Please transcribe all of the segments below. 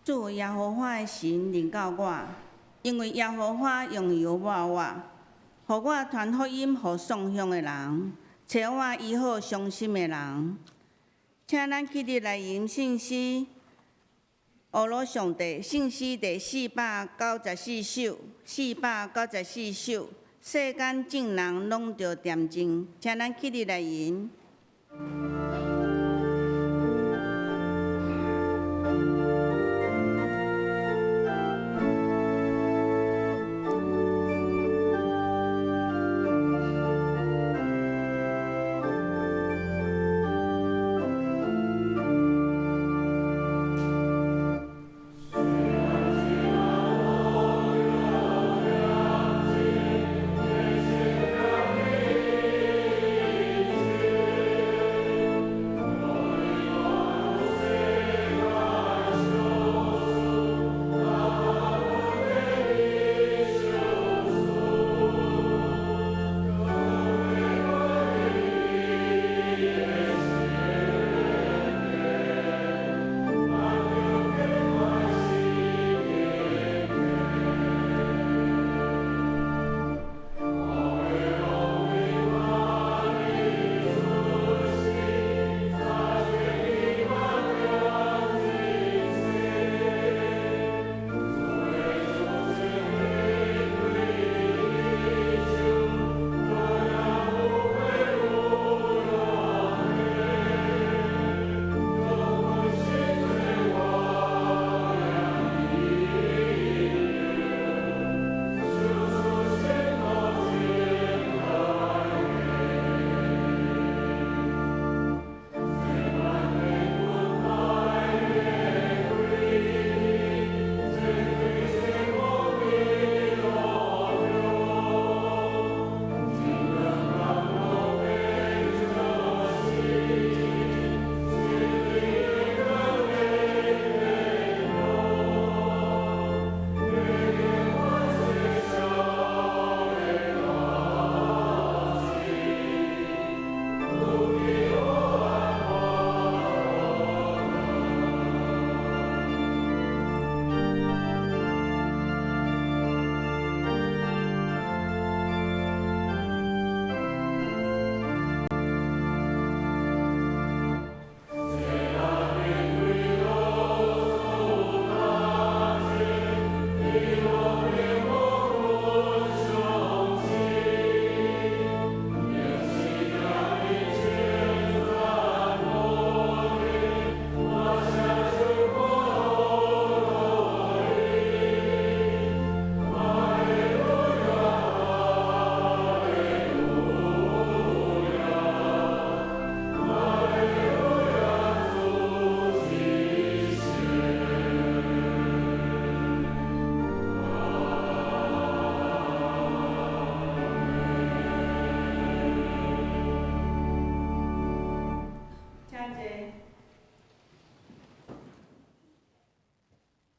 主耶和華的神臨到我，因為耶和華用油抹我，予我傳福音予喪鄉的人，揣我醫好傷心的人。請咱起立來吟聖詩，呵咾上帝聖詩第494首，四百九十四首，世間眾人攏著恬靜，請咱起立來吟。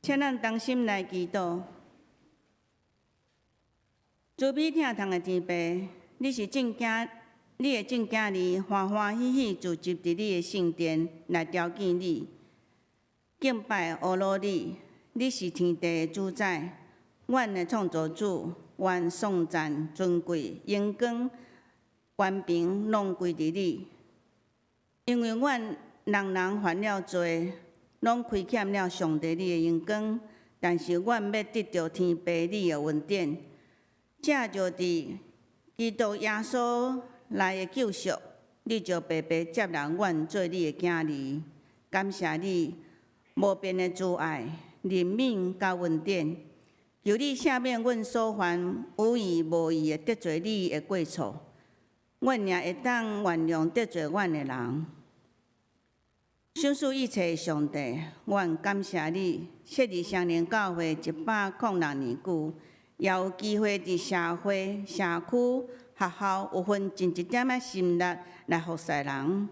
請咱同心來祈禱。慈悲疼痛的天父，你是眾囝，你的眾囝兒歡歡喜喜聚集佇你的聖殿來朝見你，敬拜呵咾你。你是天地的主宰，阮的創造主，願頌讚、尊貴、榮光、權柄攏歸佇你。因為阮人人犯了罪，攏虧欠了上帝你的榮光，但是阮欲得著天父你的恩典，藉著佇基督耶穌來的救贖，你就白白接納阮做你的囝兒。感謝你無變的慈愛、憐憫佮恩典，求你赦免阮所犯有意無意的得罪你的過錯，阮也會當原諒得罪阮的人。賞賜一切的上帝，阮感謝你設立雙靈教會106年久，也有機會佇社會、社區、學校有分盡一點仔心力來服侍人，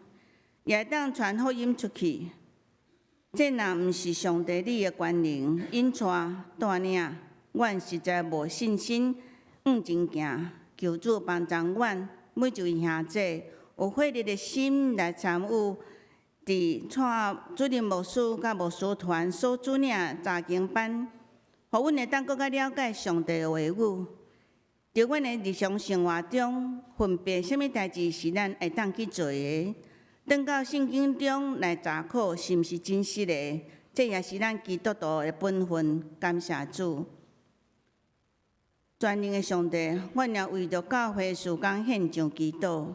也會當傳福音出去。這若毋是上帝你的權能引帶帶領，阮實在無信心向前行。求主幫助阮每一位兄姐有火熱的心來參與。佇帶主任牧師佮牧師團所主領查經班，予阮會當閣較了解上帝的話語。佇阮的日常生活中，分別啥物代誌是咱會當去做的，轉到聖經中來查考是毋是真實的，這也是咱基督徒的本分。感謝主，全能的上帝，阮也為著教會事工獻上祈禱。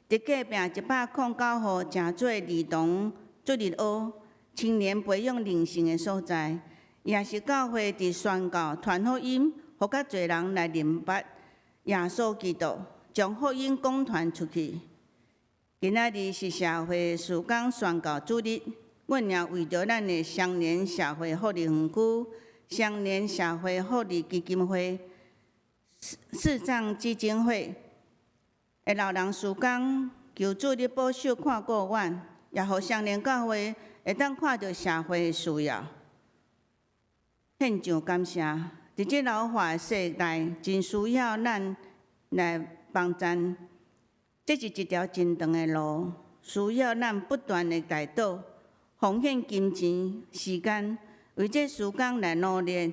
佇隔壁109號誠濟兒童主日學、青年培養靈性的所在，也是教會佇宣教傳福音，予較濟人來認捌耶穌基督，將福音廣傳出去。今仔日是社會事工宣教主日，阮也為著咱的雙連社會福利園區、雙連社會福利基金會、視障基金會的老人事工，求主你保守看顧阮，也予雙連教會會當看著社會的需要。獻上感謝，佇這老化的世代，真需要咱來幫贊。這是一條真長的路，需要咱不斷的代禱，奉獻金錢、時間，為這事工來努力。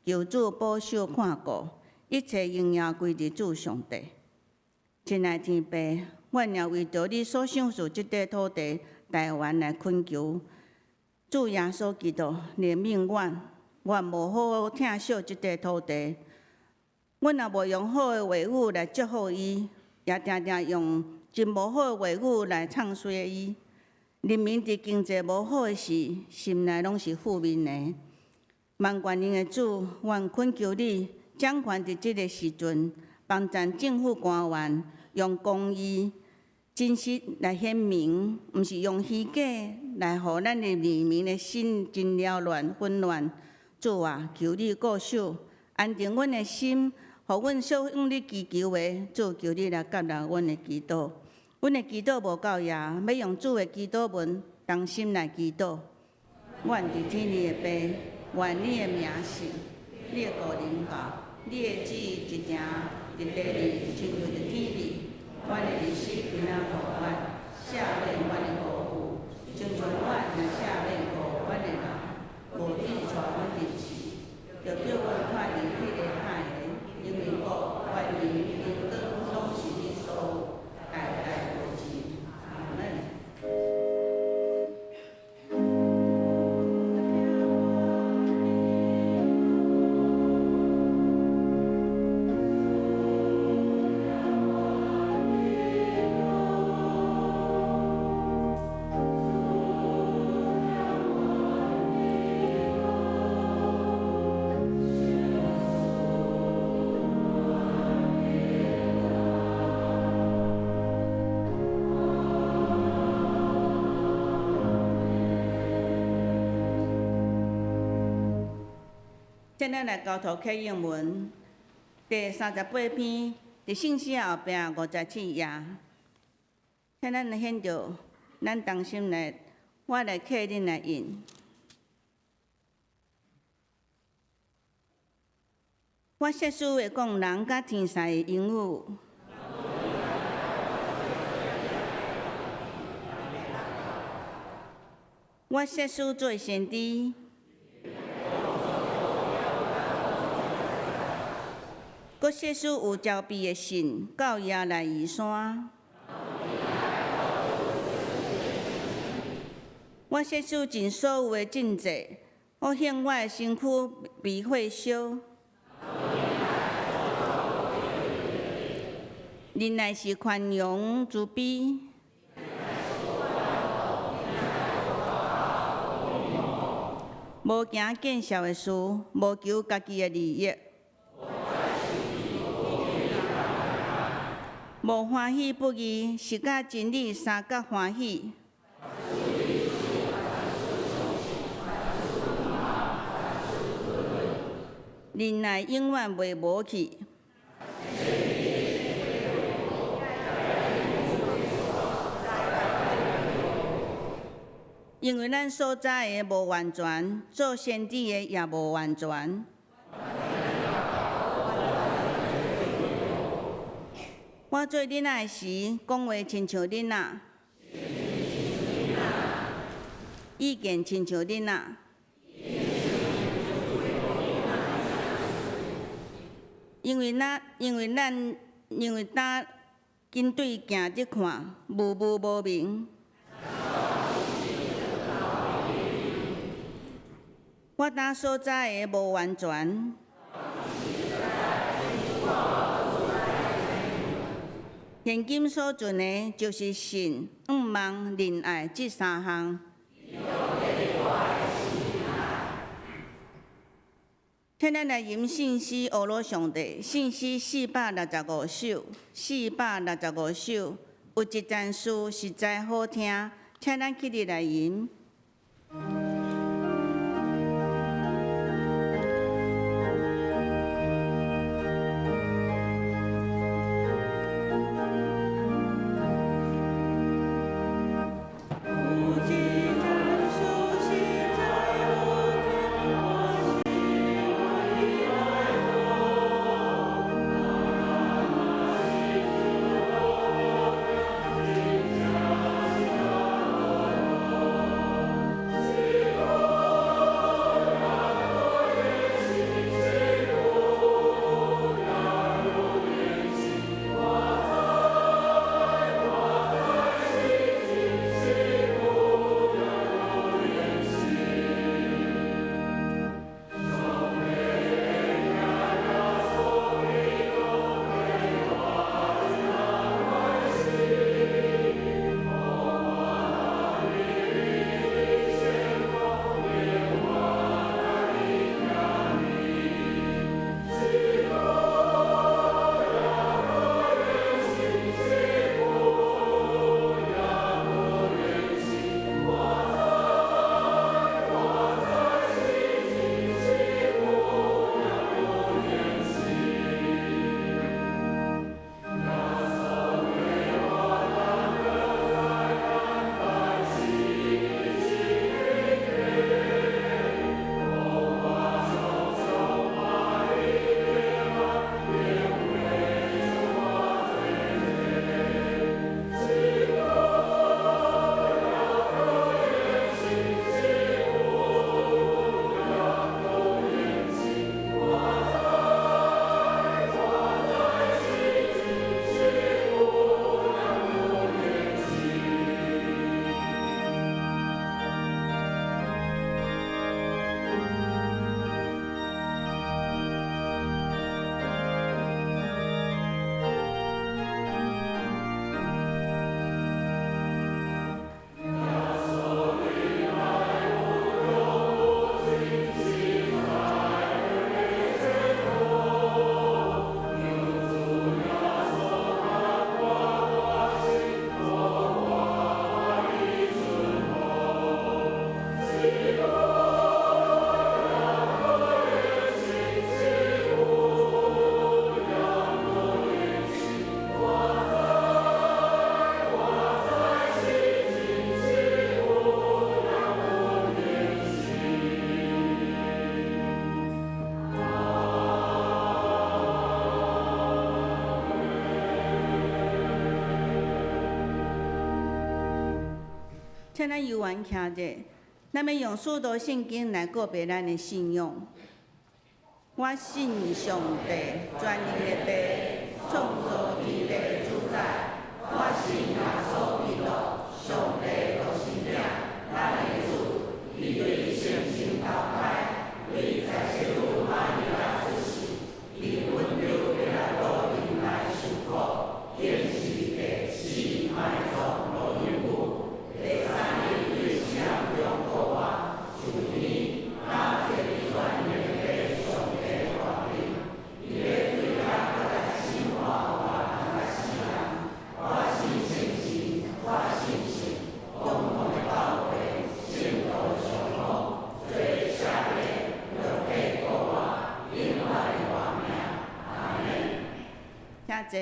求主保守看顧，一切榮耀歸佇主上帝。親愛天父，阮也為著你所賞賜這塊土地台灣來懇求，主耶穌基督憐憫阮，阮無好好疼惜這塊土地，阮也無用好的話語來祝福伊，也定定用真無好的話語來唱衰伊。人民佇經濟無好的時，心內攏是負面的。萬全能的主，阮懇求你掌權佇這个時陣，幫贊政府官員用公義、真實來顯明，毋是用虛假來予咱的人民的心真繚亂混亂。主啊，求你顧守，安定阮的心，予阮所向你祈求的，主求你來接納阮的祈禱。阮的祈禱無夠額，欲用主的祈禱文同心來祈禱。阮佇天裡的父，願你的名聖，你的國臨到，你的旨意執行佇地裡，親像佇天裡。阮的日食今仔予阮，赦免阮的過負，親像阮也赦免過阮的人，無准帶阮入試，著救阮脫離彼个歹的，因為國、權柄、榮光攏是你所有，代代無盡。阿門。請咱來交託啟應文第38篇，佇聖詩後壁57頁。請咱來獻著，咱同心來，我來客恁來應。我設使會講人佮天使的言語。我設使做先知。閣設使有焦備的信到耶來夷山。我設使盡所有的賑濟，好向我的身軀被火燒。忍耐是寬容慈悲。無行見笑的事，無求家己的利益。無歡喜不義，是佮真理相佮歡喜。忍耐永遠袂無去。因為咱所知的無完全，做先知的也無完全。我做囡仔的時，講話親像囡仔；意見親像恁仔。因為咱，因為咱，因為今緊對鏡子看，模糊無明。我今所知的無完全。現今所存的，就是信、向望、仁愛這三項。請咱來吟聖詩，呵咾上帝。聖詩465首，四百六十五首，有一件事實在好聽，請咱起立來吟。有一件事實在好聽，我心為伊來請咱猶原徛者，咱欲用使徒信經來告白咱的信仰。我信上帝，全能的父，創造天地的主宰。我信耶穌基督，上帝獨生子，咱的主。伊對聖神投胎，對在聖母瑪利亞出世，佇本丟彼拉多面來受苦，釘十字架，死埋葬落陰府，第三日對死人中復活，上天，敢坐佇全能的父上帝大邊，伊欲對遐閣來審判活人佮死人。我信聖神，我信聖公共的教會，聖徒相通，罪赦免，肉體復活，永遠的活命。阿們。請坐。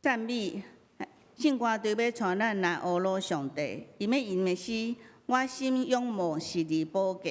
讚美聖歌隊欲帶咱來呵咾上帝，𪜶欲吟的詩，我心仰望十字寶架。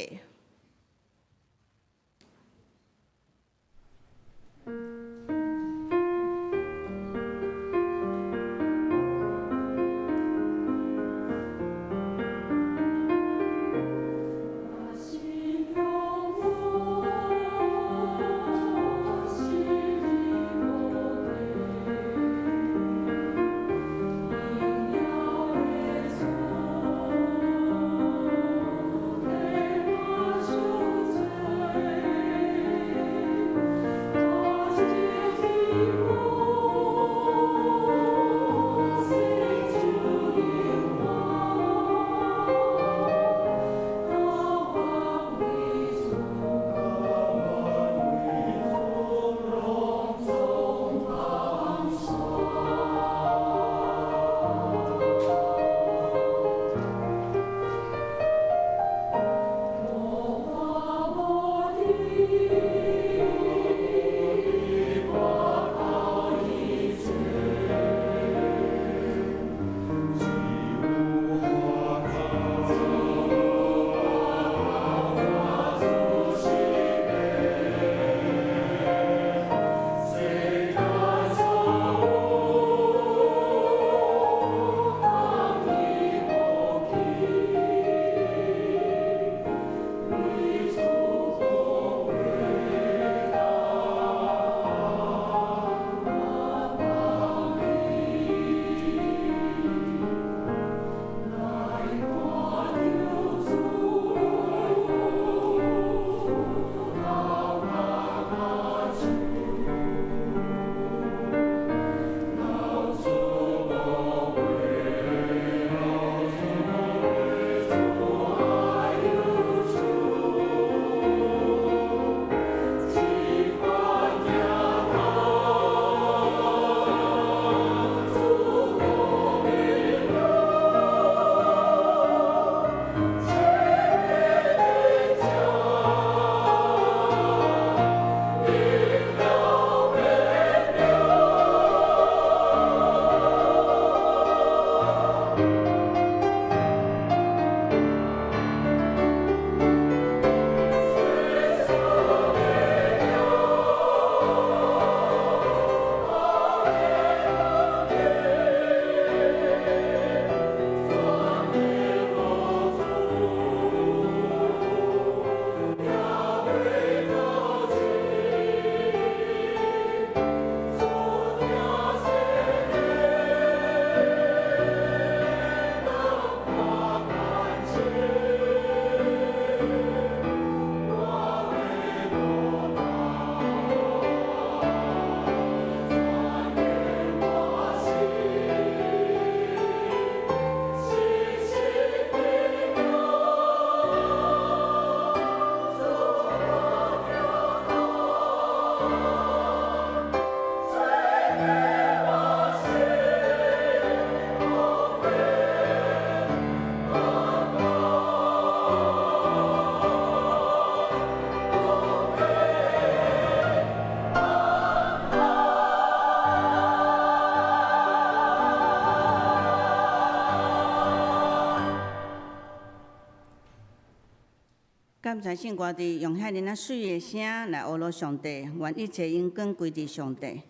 感謝聖歌隊用遐爾仔媠的聲來呵咾上帝，願一切榮光歸佇上帝。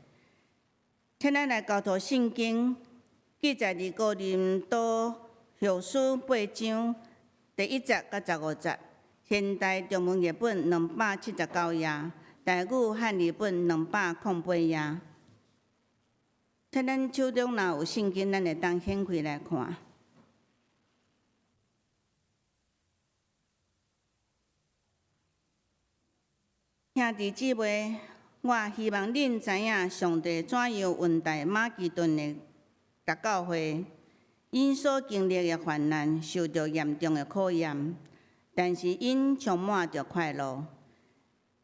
請咱來交托聖經，記載佇哥林多後書八章第一節佮十五節，現代中文譯本279頁，台語漢譯本208頁。請咱手中若有聖經，咱會當掀開來看。兄弟姊妹，我希望恁知影上帝怎樣恩待馬其頓的逐教會，𪜶所經歷的患難，受著嚴重的考驗，但是𪜶充滿著快樂。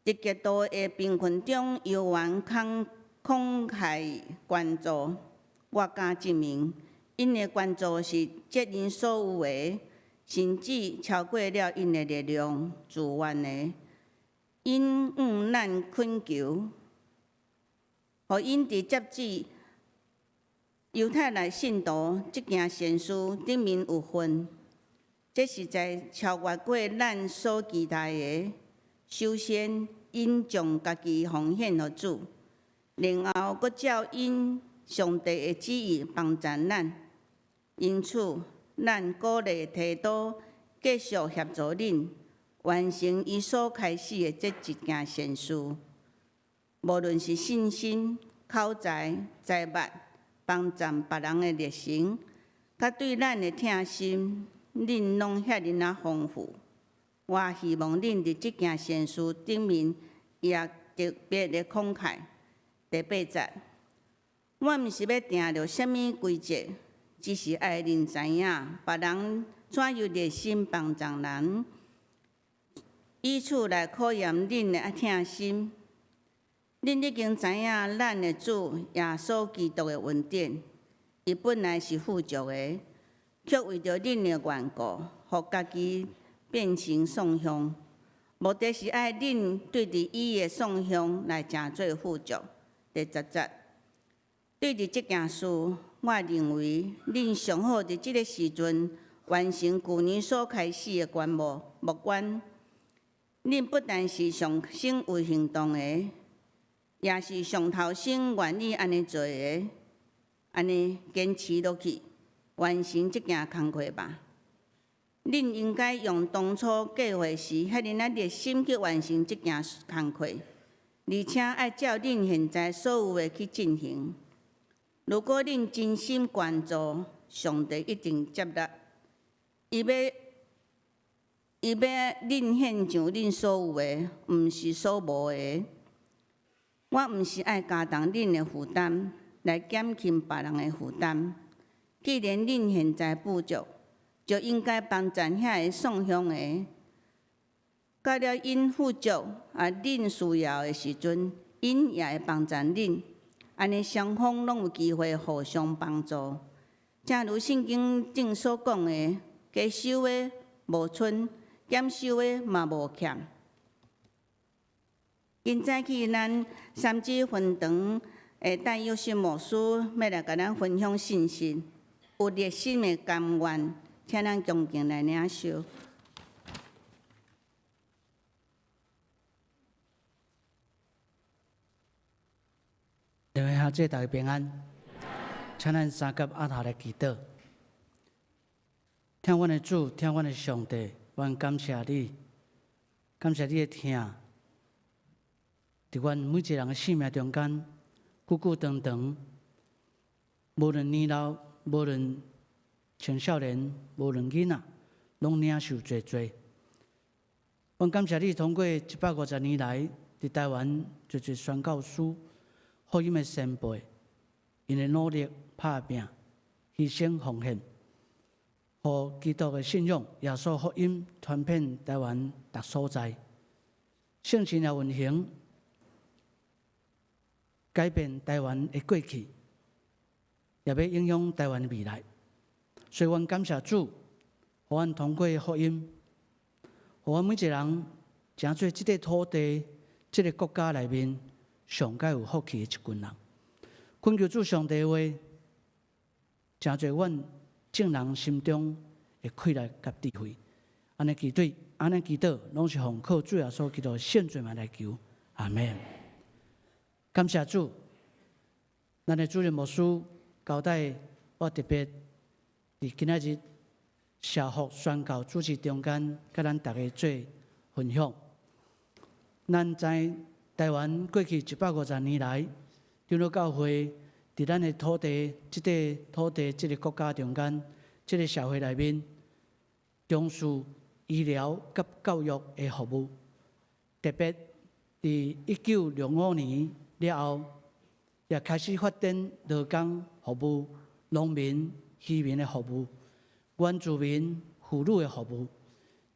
佇極度的貧困中，猶原慷慷慨捐助。我敢證明，𪜶的捐助是竭𪜶所有的，甚至超過了𪜶的力量，自願的。𪜶向咱懇求，予𪜶佇接濟猶太來信徒這件善事頂面有份，這實在超越過咱所期待的。首先，𪜶將家己奉獻予主，然後閣照𪜶上帝的旨意幫贊咱。因此，咱鼓勵提多繼續協助恁，完成伊所開始的這一件善事。無論是信心、口才、財物、幫贊別人的熱誠，佮對咱的疼心，恁攏遐爾仔豐富。我希望恁佇這件善事頂面也特別的慷慨。第八節，我毋是欲定著啥物規則，只是愛恁知影別人怎樣熱心幫助人，以此來考驗恁的疼心。恁已經知影咱的主耶穌基督的恩典，伊本來是富足的，卻為著恁的緣故，予家己變成喪享，目的是愛恁對佇伊的喪享來成做富足。第十節，對佇這件事，我認為恁上好佇這个時陣完成舊年所開始的捐募募捐。恁不但是上先有行動的，也是上頭先願意按呢做的，按呢堅持落去，完成這件工課吧。恁應該用當初計劃時遐爾仔熱心去完成這件工課，而且愛照恁現在所有的去進行。如果恁真心捐助，上帝一定接納。伊欲伊欲恁獻上恁所有的，毋是所無的。我毋是愛加重恁的負擔，來減輕別人的負擔。既然恁現在富足，就應該幫贊遐个喪享的。到了𪜶富足啊，恁需要的時陣，𪜶也會幫贊恁。按呢雙方攏有機會互相幫助。正如聖經頂所講的，加收的無賰，減收的嘛無欠。今早起咱三芝分堂的戴友信牧師欲來共咱分享信息，有熱心的甘願，請咱恭敬來領受。兩位兄弟，大家平安，請咱三佮阿頭來祈禱。疼阮的主，疼阮的上帝，阮感謝你，感謝你的疼，佇阮每一個人的生命中間，久久長長，無論年老，無論青少年，無論囡仔，攏領受濟濟。阮感謝你，通過一百五十年來，佇台灣濟濟宣教師、福音的前輩，𪜶的努力、拍拚、犧牲、奉獻，予基督的信仰、耶穌福音傳遍台灣逐所在，聖神也運行，改變台灣的過去，也欲影響台灣的未來。所以，阮感謝主，予阮通過福音，予阮每一個人成做這塊土地、這个國家內面上蓋有福氣的一群人。懇求主上帝的話，成做阮眾人心中的氣力佮智慧。按呢祈禱，按呢祈禱，攏是奉靠主耶穌基督聖名來求，阿門。感謝主，咱的主任牧師交代我特別佇今仔日社福宣教主日中間，佮咱逐家做分享。咱知台灣過去150年來，長老教會佇咱的土地、這塊土地、這个國家中間、這个社會內面，重視醫療佮教育的服務。特別佇1965年了後，也開始發展勞工服務、農民、漁民的服務、原住民婦女的服務。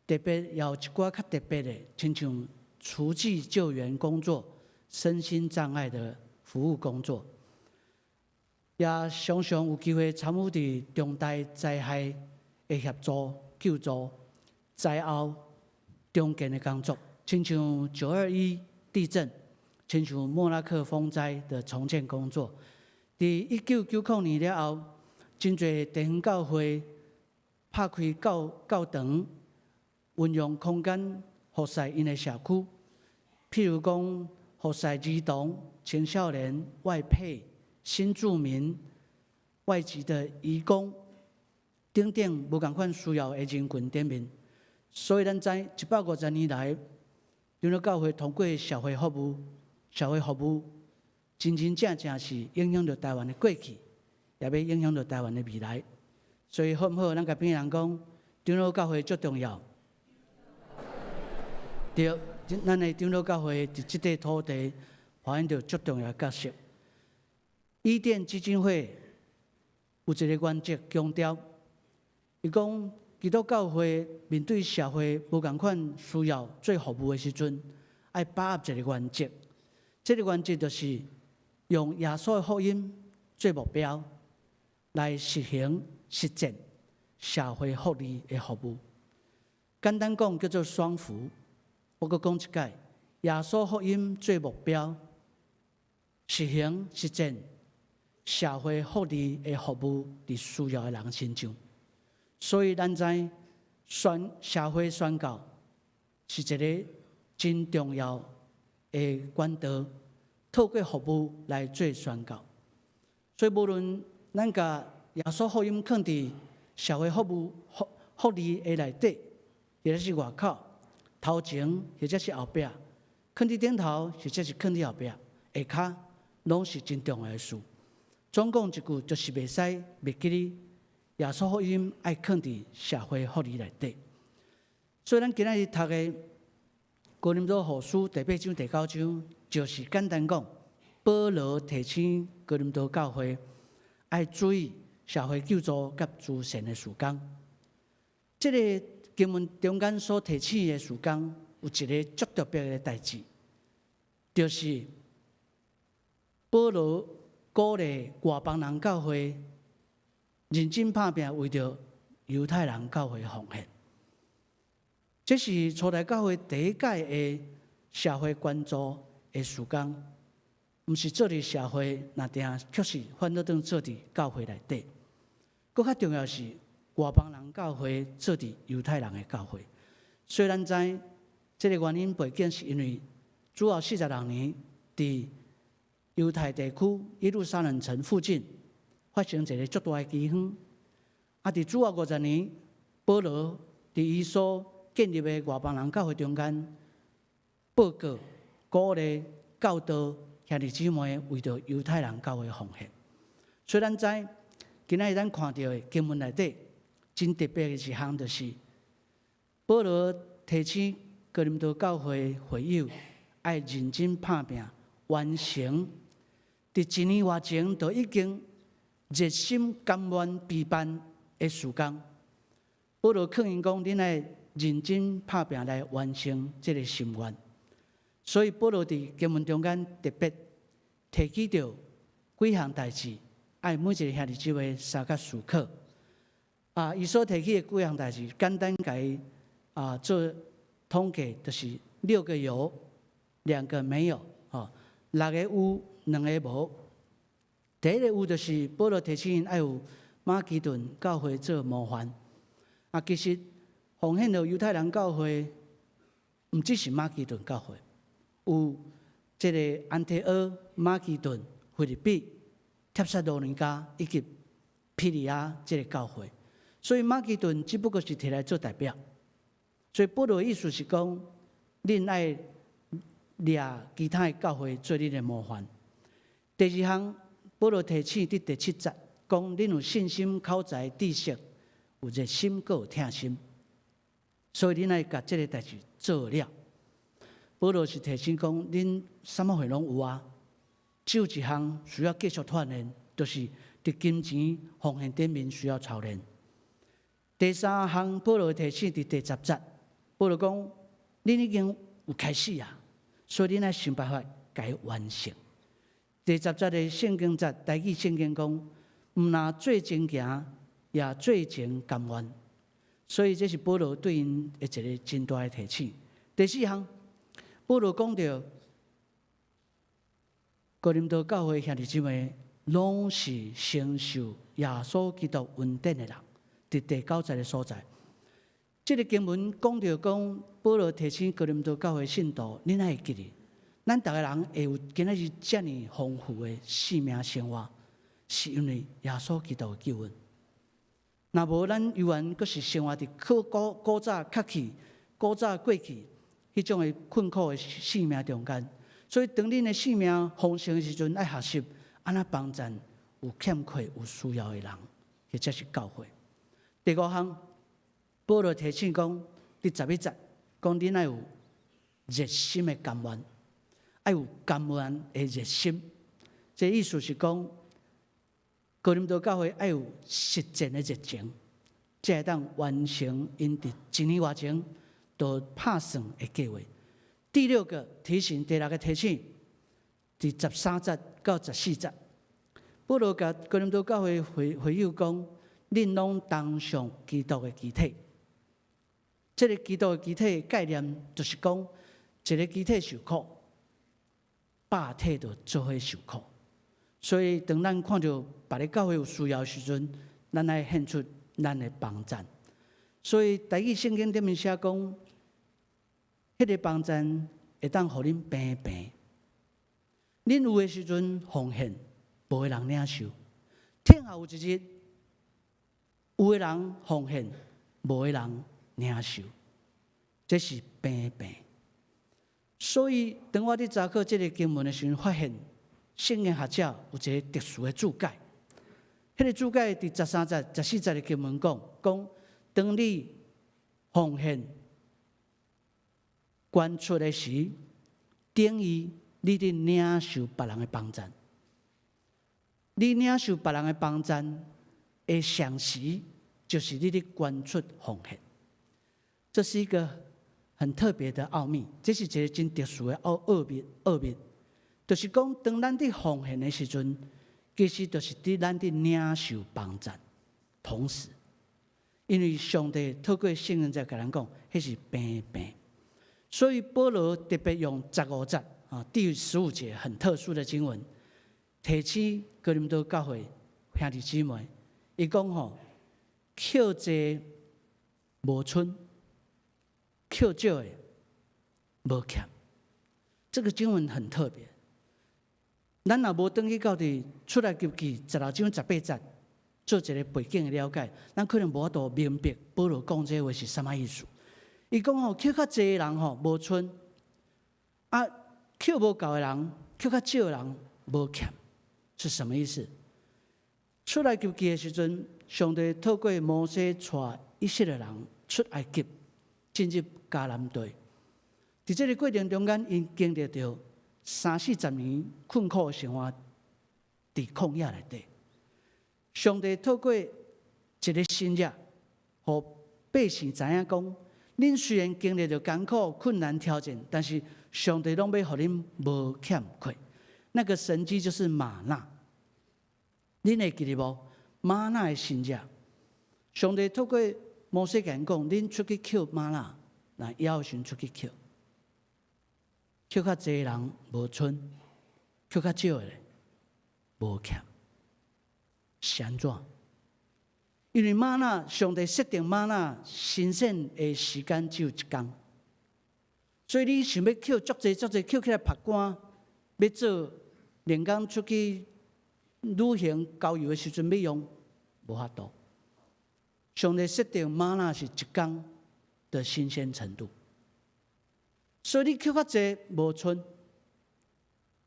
特別也有一寡較特別的，親像慈濟救援工作、身心障礙的服務工作，也常常有機會參與佇重大災害的協助、救助、災後重建的工作，親像9·21地震，親像莫拉克風災的重建工作。佇1990年了後，真濟地方教會拍開教教堂，運用空間服侍𪜶的社區，譬如講服侍兒童、青少年、外配、新住民、外籍的移工等等無仝款需要的人群頂面。所以咱知150年來，長老教會通過社會服務、社會服務，真真正正是影響著台灣的過去，也欲影響著台灣的未來。所以好毋好？咱共邊人講，長老教會足重要。對，咱的長老教會佇這塊土地扮演著足重要的角色。伊甸基金會有一个原則強調，伊講基督教會面對社會無仝款需要做服務的時陣，愛把握一个原則。這个原則就是用耶穌的福音做目標，來實行實踐社會福利的服務。簡單講叫做雙福。我閣講一擺，耶穌福音做目標，實行實踐社會福利的服務，佇需要的人身上。所以咱知宣社會宣教是一个真重要的管道，透過服務來做宣教。所以無論咱共耶穌福音囥佇社會服務福福利的內底，或者是外口，頭前或者是後壁，囥佇頂頭或者是囥佇後壁，下跤攏是真重要的事。總講一句，就是袂使袂記得耶穌福音愛囥佇社會福利內底。所以咱今仔日讀的哥林多後書第八章、第九章，就是簡單講，保羅提醒哥林多教會愛注意社會救助佮慈善的事工。這个經文中間所提醒的事工，有一个足特別的代誌，就是保羅鼓勵外邦人教會認真拍拚，為著猶太人教會奉獻。這是初代教會第一屆的社會關注的事工，毋是做佇社會，若定卻是反倒轉做佇教會內底。閣較重要是外邦人教會做佇猶太人的教會。雖然知這个原因背景是因為主後46年，佇猶太地區耶路撒冷城附近發生一个足大的饑荒。啊，佇主後50年，保羅佇伊所建立的外邦人教會中間，報告鼓勵教導兄弟姊妹為著猶太人教會奉獻。所以咱知今仔日咱看著的經文內底，真特別的一項就是，保羅提醒哥林多教會會友愛認真拍拚，完成佇一年外前就已經熱心甘願備辦的事工。保羅勸𪜶講：恁愛認真拍拚來完成這个心願。所以保羅佇經文中間特別提起著幾項代誌，愛每一个兄弟姊妹相佮思考。啊，伊所提起的幾項代誌，簡單共伊做統計，就是六個有，兩個沒有，吼，六个有，兩个無。第一个有就是保羅提醒𪜶愛有馬其頓教會做模範。啊，其實奉獻予猶太人教會，毋只是馬其頓教會，有這個安提阿、馬其頓、腓立比、帖撒羅尼迦以及庇哩亞這个教會。所以馬其頓只不過是提來做代表。所以保羅的意思是講，恁愛掠其他的教會做恁的模範。第二項，保羅提醒佇第七節，講恁有信心、口才、知識，有熱心，閣有疼心。所以恁愛共這个代誌做了。保羅是提醒講，恁啥物貨攏有啊，只有一項需要繼續鍛鍊，就是佇金錢奉獻頂面需要操練。第三項，保羅提醒佇第十節，保羅講，恁已經有開始啊，所以恁愛想辦法共伊完成。第十節的聖經節，台語聖經講，毋若做前行，也做前甘願。所以這是保羅對𪜶的一个真大的提醒。第四項，保羅講著哥林多教會兄弟姊妹，攏是承受耶穌基督恩典的人，佇第九節的所在。這个經文講著講，保羅提醒哥林多教會信徒，恁愛會記得，咱逐个人會有今仔日遮爾豐富的生命生活，是因為耶穌基督的救恩。若無咱猶原閣是生活佇古古古早較去、古早過去彼種的困苦的生命中間。所以當恁的生命豐盛的時陣，愛學習按怎幫贊有欠缺、有需要的人，或者是教會。第五項，保羅提醒講，佇十一節講恁愛有熱心的甘願，愛有甘願的熱心。這意思是講，哥林多教會愛有實踐的熱情，才會當完成𪜶佇一年外前就拍算的計劃。第六個提醒，第六個提醒，佇十三節到十四節，保羅共哥林多教會會會友講，恁攏同上基督的肢體。這个基督的肢體的概念，就是講一个肢體受苦，百體就做伙受苦。所以，當咱看著別个教會有需要的時陣，咱愛獻出咱的幫贊。所以，台語聖經頂面寫講，彼个幫贊會當予恁平平。恁有的時陣奉獻，無的人領受；聽候有一日，有的人奉獻，無的人領受，這是平平。所以，當我佇查考這个經文的時陣，發現聖經學者有一个特殊的注解。彼个注解佇十三節、十四節的經文講，講當你奉獻捐出的時，等於你佇領受別人的幫贊。你領受別人的幫贊的同時，就是你佇捐出奉獻。這是一個很特別的奧秘，這是一个真特殊的奧奧秘奧秘，就是講當咱佇奉獻的時陣，其實就是佇咱佇領受幫贊，同時，因為上帝透過聖靈在共咱講，彼是平平。所以保羅特別用十五節啊，第十五節很特殊的經文，提醒哥林多教會兄弟姊妹，伊講吼，抾濟無賰，抾少的無欠。這個經文很特別。咱若無轉去到佇出埃及記十六章十八節，做一个背景的了解，咱可能無法度明白保羅講這話是啥物意思。伊講吼，抾較濟的人吼無賰，啊，抾無夠的人，抾較少的人無欠，是什麼意思？出埃及記的時陣，上帝透過摩西帶以色列人出埃及，進入迦南地。佇這个過程中間，𪜶經歷著三四十年困苦的生活，佇曠野內底。上帝透過一个神跡，予百姓知影講，恁雖然經歷著艱苦、困難、挑戰，但是上帝攏欲予恁無欠缺。那個神蹟就是嗎哪，恁會記得無？嗎哪的神跡，上帝透過摩西共𪜶講，恁出去抾嗎哪，來枵時出去抾，抾較濟人無賰，抾較少的無欠，是按怎？因為嗎哪，上帝設定嗎哪新鮮的時間只有一工，所以你想欲抾足濟足濟抾起來曝乾，欲做連工出去旅行郊遊的時陣欲用，無法度。上帝設定嗎哪是一工的新鮮程度，所以你抾較濟無賰，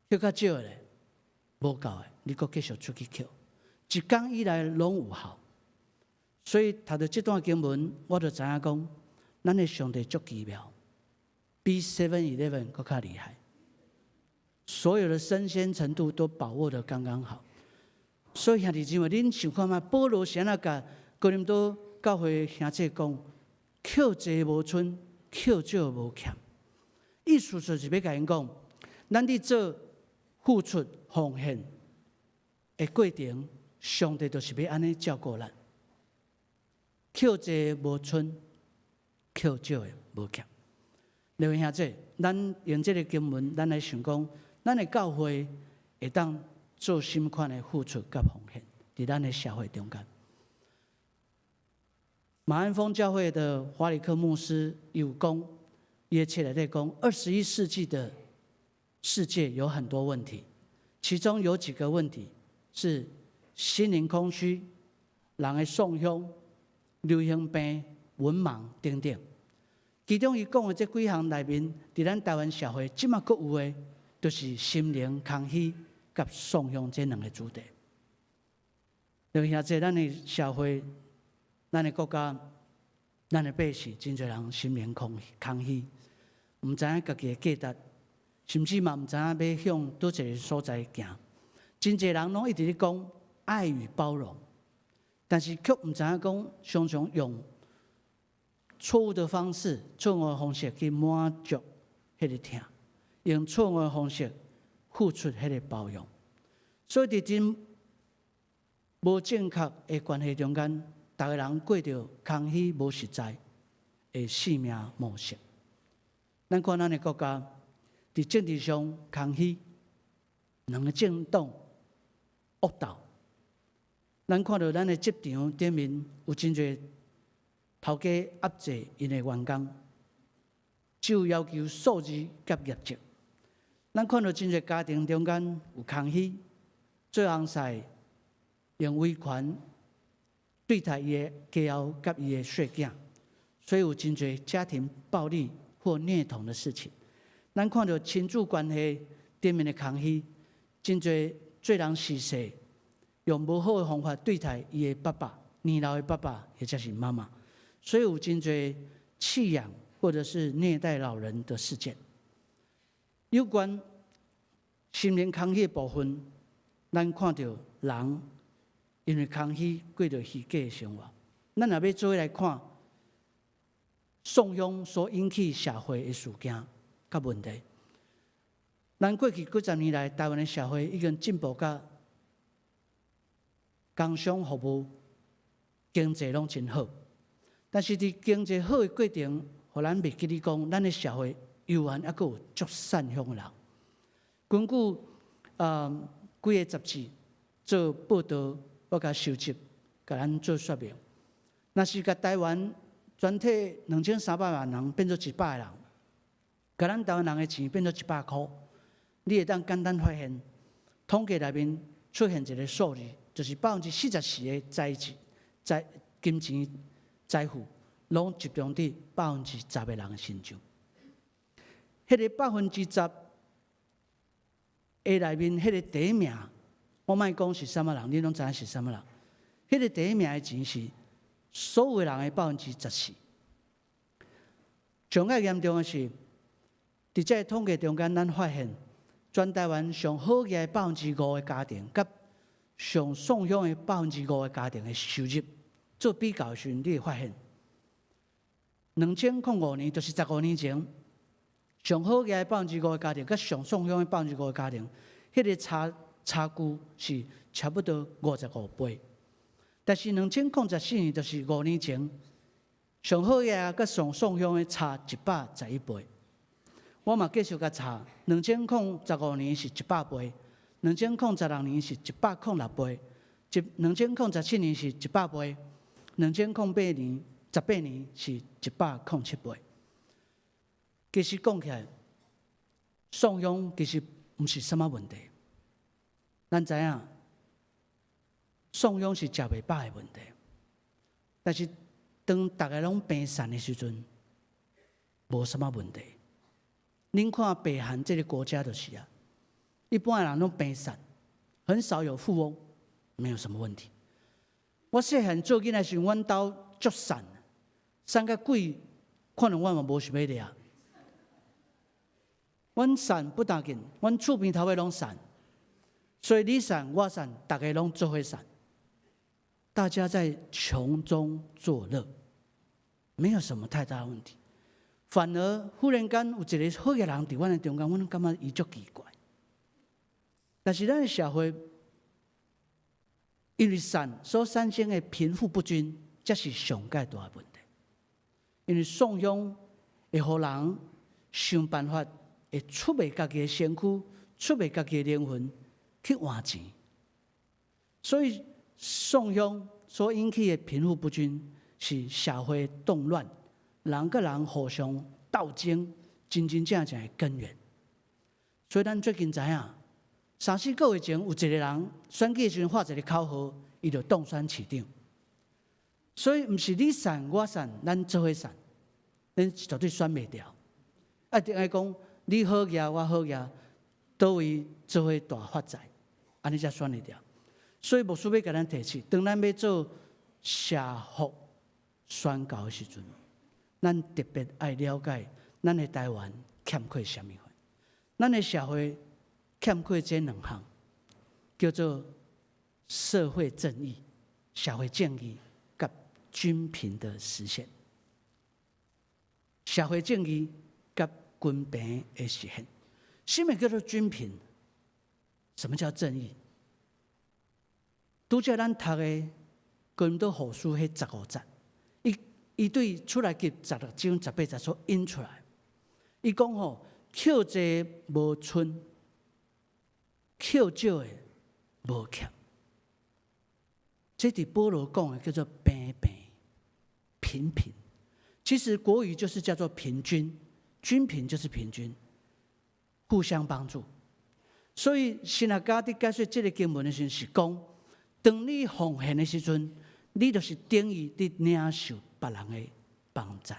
抾較少的咧無夠的，你閣繼續出去抾，一工以內攏有效。所以讀著這段經文，我就知影講，咱的上帝足奇妙，比 Seven Eleven 閣較厲害。所有的生鮮程度都把握得剛剛好。所以兄弟姊妹，恁想看覓？保羅是按怎共哥林多教會兄弟講，抾濟無賰，抾少無欠。意思就是欲共𪜶講，咱佇做付出奉獻的過程，上帝就是欲按呢照顧咱。抾濟無賰，抾少的無欠。各位兄弟，咱用這個經文，咱來想講，咱的教會會當做啥物款的付出佮奉獻，佇咱的社會中間。馬鞍峰教會的華理克牧師有講，伊的冊內底講，21世紀的世界有很多問題，其中有幾個問題是心靈空虛、人的喪鄉、流行病、文盲等等。其中伊講的這幾項內面，佇咱台灣社會這馬閣有的，就是心靈空虛佮喪鄉這兩个主題。就兄弟，咱的社會、咱的國家、咱的百姓，真濟人心靈空虛，毋知影家己的價值，甚至嘛毋知影欲向佗一个所在行。真濟人攏一直咧講愛與包容，但是卻毋知影講，常常用錯誤的方式、錯誤的方式去滿足彼个疼，用錯誤的方式付出彼个包容。所以佇真無正確的關係中間，逐个人過著空虛、無實在的生命模式。咱看咱的國家，佇政治上空虛，兩个政黨惡鬥。咱看著咱的職場頂面有真濟頭家壓制𪜶的員工，只有要求數字佮業績。咱看著真濟家庭中間有空虛，做翁婿用威權對待伊的家後佮伊的細囝，所以有真濟家庭暴力或虐童的事情。咱看著親子關係頂面的空虛，真濟做人事勢用無好的方法對待伊的爸爸、年老的爸爸或者是媽媽，所以有真濟棄養或者是虐待老人的事件。有關心靈空虛的部分，咱看著人因為空虛過著虛假的生活。咱若欲做伙來看喪鄉所引起社會的事件佮問題。咱過去幾十年來，台灣的社會已經進步甲工商服務、經濟攏真好。但是佇經濟好的過程，予咱袂記得講，咱的社會猶原猶閣有足散鄉的人。根據幾个雜誌做報導，我共收集，共咱做說明。若是共台灣全體2300萬人變做100个人，共咱台灣人的錢變做100箍，你會當簡單發現，統計內面出現一个數字，就是44%的財資、財金錢財富，攏集中佇10%的人的身上。彼个百分之十的內面，彼个第一名，我莫講是啥物人，你攏知影是啥物人。彼个第一名的錢是所有人的14%。上較嚴重的是，佇這个統計中間，咱發現全台灣上好額5%的家庭，佮上喪鄉的百分之五的家庭的收入做比較的時陣，你會發現，2005年，就是15年前，上好額百分之五的家庭，佮上喪鄉的百分之五的家庭，彼个差距是差不多55倍。但是2014年，就是5年前，上好額佮上喪鄉的差111倍。我嘛繼續共查，2015年是100倍，2016年是106倍，2017年是100倍， 2008年、18年是107倍。其實講起來，送養其實毋是啥物問題。咱知影，送養是食袂飽的問題。但是當逐个攏貧散的時陣，無啥物問題。恁看北韓這個國家就是啊，一般的人攏貧散，很少有富翁，沒有什麼問題。我細漢做囡仔時，阮兜足散，散甲鬼可能我嘛無想欲掠。阮散不打緊，阮厝邊頭尾攏散，所以你散我散，逐个攏做伙散。大家在窮中作樂，沒有什麼太大問題。反而忽然間有一个好的人佇阮的中間，阮攏感覺伊足奇怪。但是咱的社會因為散所產生的貧富不均，才是上蓋大的問題。因為送養會予人想辦法會出賣家己的身軀，出賣家己的靈魂去換錢，所以送養所引起的貧富不均，是社會動亂，人佮人互相鬥爭，真真正正的根源。所以咱最近知影，三四個月前有一個人選舉時陣喊一个口號，伊就當選市長。所以毋是你散我散，咱做伙散，咱絕對選袂牢。一定愛講你好額，我好額，佗位做伙大發財，按呢才選會牢。所以牧師欲共咱提醒，當咱欲做社福宣教的時陣，咱特別愛了解咱的台灣欠缺啥物貨，咱的社會欠缺這兩項，叫做社會正義、社會正義佮均貧的實現。社會正義佮均貧的實現。什麼叫做均貧？什麼叫正義？拄才咱讀的哥林多後書彼15節，伊伊對出埃及16章18節所引出來，伊講吼，扣濟無賰，扣少的無欠。這佇保羅講的叫做平平平平。其實國語就是叫做平均，均貧就是平均，互相幫助。所以神學家佇解說這个經文的時陣是講，當你奉獻的時陣，你就是等於佇領受別人的幫贊。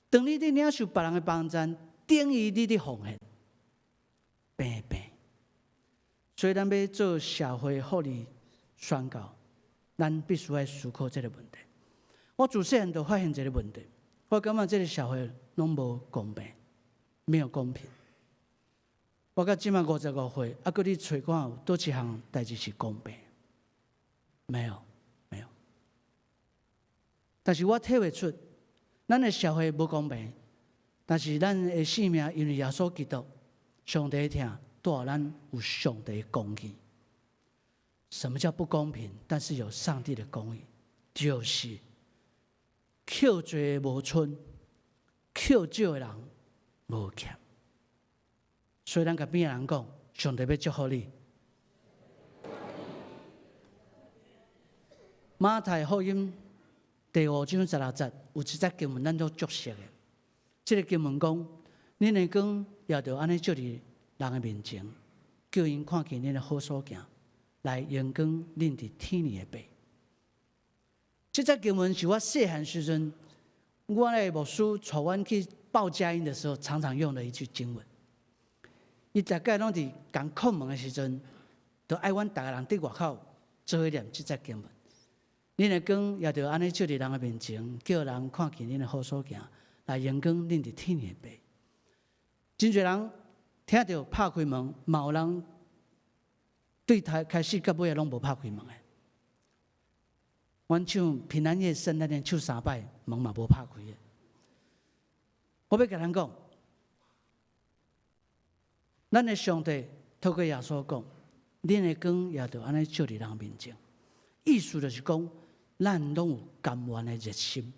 當你佇領受別人的幫贊，等於你佇奉獻，平平。所以咱欲做社會福利宣教，咱必須愛思考這个問題。我自細漢就發現一个問題，我感覺這个社會攏無公平，沒有公平。我到這馬55歲，猶閣你揣看有佗一項代誌是公平？沒有，沒有。但是我體會出，咱的社會無公平，但是咱的生命因為耶穌基督，上帝疼，帶予咱有上帝的公義。什麼叫不公平？但是有上帝的公義，就是扣濟無賰，扣少的人無欠。所以咱共邊仔人講，上帝欲祝福你。馬太福音第5章16節有一節經文，咱都足熟的。這个經文講：恁的光也著按呢照佇人的面前，叫𪜶看見恁的好所行，來榮光恁佇天裡的爸。這節經文是我細漢時陣，我的牧師帶阮去報佳音的時候，常常用的一句經文。伊逐擺攏佇共叩門的時陣，就愛阮逐个人佇外口做伙念這節經文。恁的光也著按呢照佇人的面前，叫人看見恁的好所行，來榮光恁佇天裡的爸。真濟人聽著拍開門，嘛有人對頭開始到尾仔攏無拍開門的。阮唱平安夜聖誕節唱三擺，門嘛無拍開的。我欲共咱講，咱的上帝透過耶穌講，恁的光也著按呢照佇人面前。意思就是講，咱攏有甘願的熱心。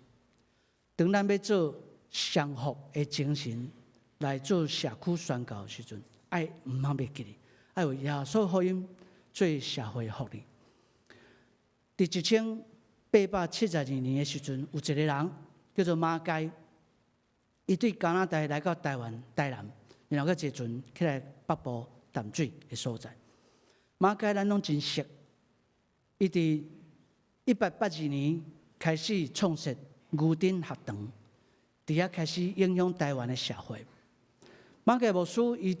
當咱欲做降服的精神來做社區宣教的時陣，愛毋通袂記得，愛有耶穌福音做社會福利。佇一千872年的時陣，有一個人叫做馬偕，伊對加拿大來到台灣、台南，然後閣坐船起來北部淡水的所在。馬偕咱攏真熟，伊佇1882年開始創設牛津學堂，佇遐開始影響台灣的社會。馬偕牧師伊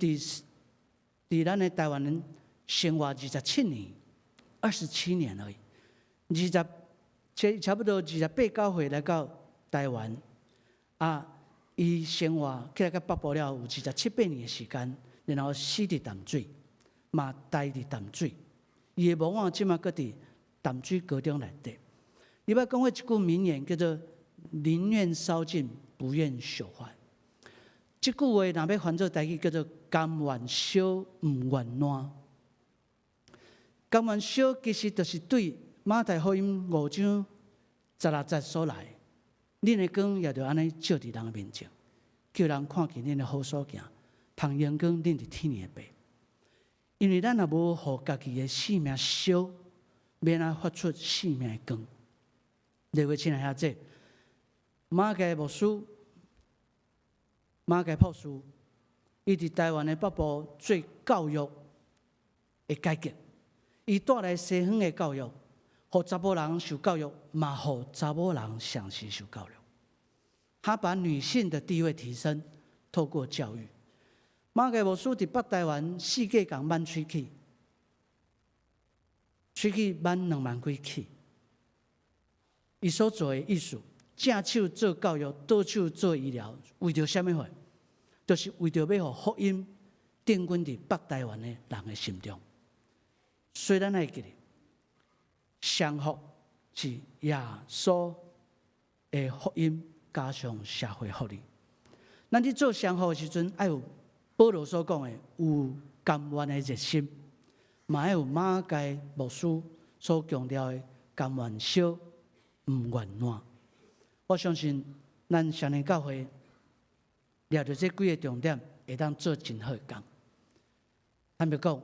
佇咱的台灣生活二十七年，27年而已，差不多二十八九歲來到台灣，啊，伊生活起來到北部了有二十七八年的時間，然後死佇淡水，嘛待佇淡水。伊的墓仔這馬閣佇淡水高中內底。伊捌講過一句名言，叫做“寧願燒盡，不願朽壞”。這句話若欲翻做台語，叫做“甘願燒，毋願爛”。甘願燒其實就是對馬太福音5章16節所來，恁的光也著按呢照佇人的面前，叫人看見恁的好所行，通榮光恁佇天的爸。因為咱若無予家己的性命燒，欲按怎發出生命的光？各位親愛兄弟，馬偕牧師、馬偕博士，伊佇台灣的北部做教育的改革，伊帶來西方的教育，予查某人受教育，嘛予查某人同時受教育。他把女性的地位提升，透過教育。馬偕牧師佇北台灣四界共挽喙齒，喙齒挽2萬幾齒。伊所做的意思，正手做教育，倒手做醫療，為著啥物貨？就是為著欲予福音定根佇北台灣的人的心中。所以咱愛記得，雙福是耶穌的福音加上社會福利。咱佇做雙福的時陣，愛有保羅所講的有甘願的熱心，嘛愛有馬偕牧師所強調的甘願燒，毋願爛。我相信咱雙連教會掠著這幾个重點，會當做真好的工。坦白講，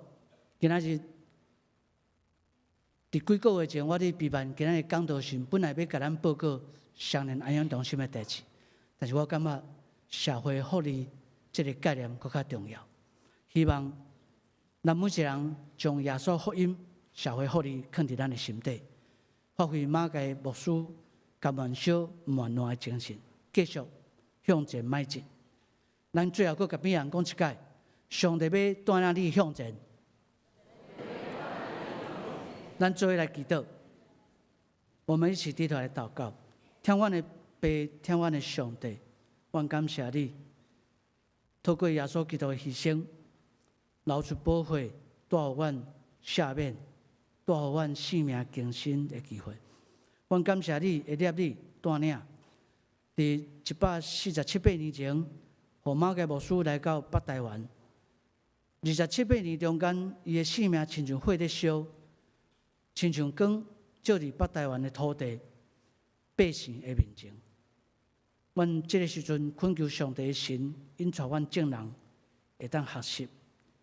今仔日佇幾个月前，我佇備辦今仔日講道時，本來欲共咱報告雙連安養中心的代誌，但是我感覺社會福利這个概念閣較重要。希望咱每一个人將耶穌福音、社會福利囥佇咱的心底，發揮馬偕牧師甘願燒、毋願爛的精神，繼續向前邁進。咱最後閣共邊人講一擺，上帝欲帶領你向前。咱做伙來祈禱，我們一起低頭來禱告。疼阮的爸，疼阮的上帝，阮感謝你，透過耶穌基督的犧牲，流出寶血，帶予阮赦免，帶予阮生命更新的機會。阮感謝你，會立你帶領，佇147八年前，予馬偕牧師來到北台灣。二十七八年中間，伊的性命親像火咧燒，親像光照佇北台灣的土地百姓的面前。阮這个時陣懇求上帝的神，引帶阮眾人會當學習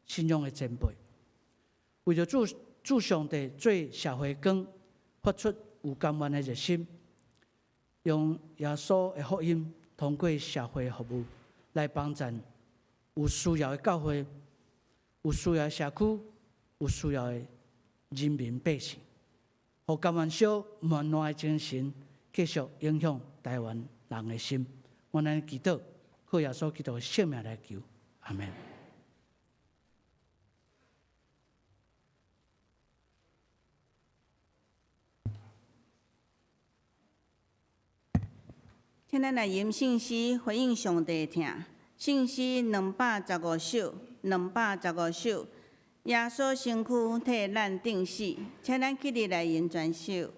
信仰的前輩，為著主主上帝做社會光，發出有甘願的熱心，用耶穌的福音通過社會服務來幫助有需要的教會、有需要的社區、有需要的人民百姓，予甘願燒、毋願爛的精神繼續影響台灣人的心。阮按呢祈禱，靠耶穌基督的聖名來求，阿門。請咱來吟聖詩回應上帝的疼。聖詩215首，215首。耶穌身軀替咱釘死，請咱起立來吟全首。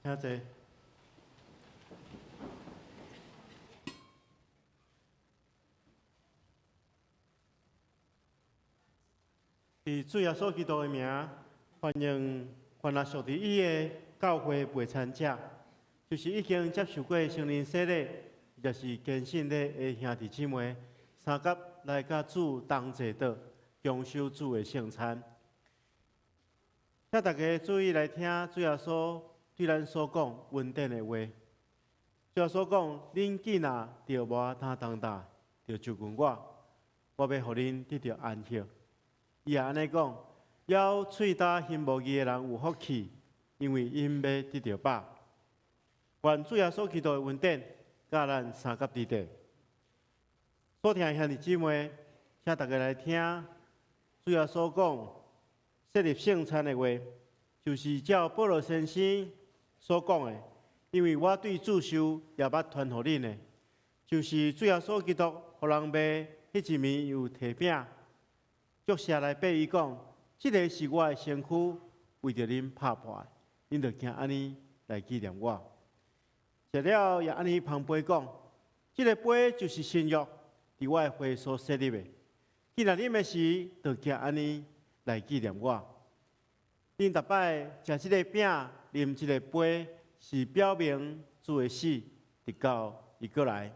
請坐。以主耶穌基督的名，歡迎凡若屬佇伊的教會袂參者，就是已經接受過聖靈洗禮，抑是堅信禮的兄弟姊妹，相佮來佮主同齊桌，共守主的聖餐。請大家注意來聽主耶穌對咱所講恩典的話。主耶穌講：恁既若著無擔重擔，就就近我，我欲予恁得著安息。伊也按呢講：枵喙焦心無義的人有福氣，因為𪜶欲得著飽。願主耶穌基督的恩典，佮咱相佮佇底。所聽的兄弟姊妹，請大家來聽主耶穌講設立聖餐的話，就是照保祿先生所講的，因為我對主受也捌傳予恁的，就是主耶穌基督予人賣彼一暝，有提餅，祝謝來擘伊講：這个是我的身軀，為著恁拍破的，恁著行按呢來紀念我。食了也按呢捧杯講：這个杯就是新約，佇我的血所設立的。既若啉的時，就行按呢來紀念我。恁逐擺食這个餅、啉這个杯，是表明主的死，直到伊閣來。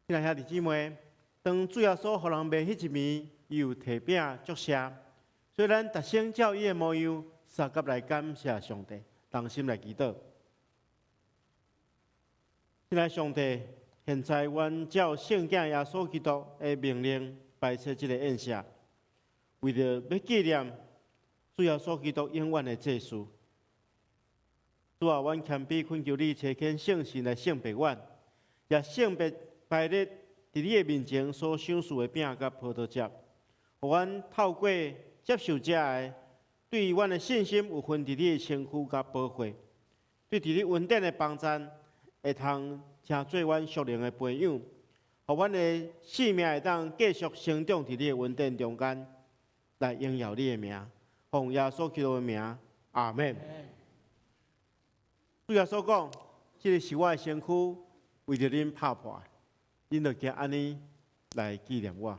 親愛兄弟姊妹，當主耶穌予人賣彼一暝，伊有提餅祝謝，所以咱逐先照伊的模樣，相佮來感謝上帝，同心來祈禱。親愛上帝，現在阮照聖子耶穌基督的命令，擺設這个宴席，為著欲紀念主耶穌基督永遠的祭司。主啊，阮謙卑懇求你，差遣聖神來聖別阮，也聖別排列佇你的面前所賞賜的餅佮葡萄汁，予阮透過接受這个，對阮的信心有份佇你的身軀佮寶血，對佇你恩典的幫贊，會通成做阮屬靈的培養，予阮的生命會當繼續成長佇你的恩典中間，來榮耀你的名，奉耶穌基督的名，阿們。主耶穌講：這个是我的身軀，為著恁拍破的，恁著行按呢來紀念我。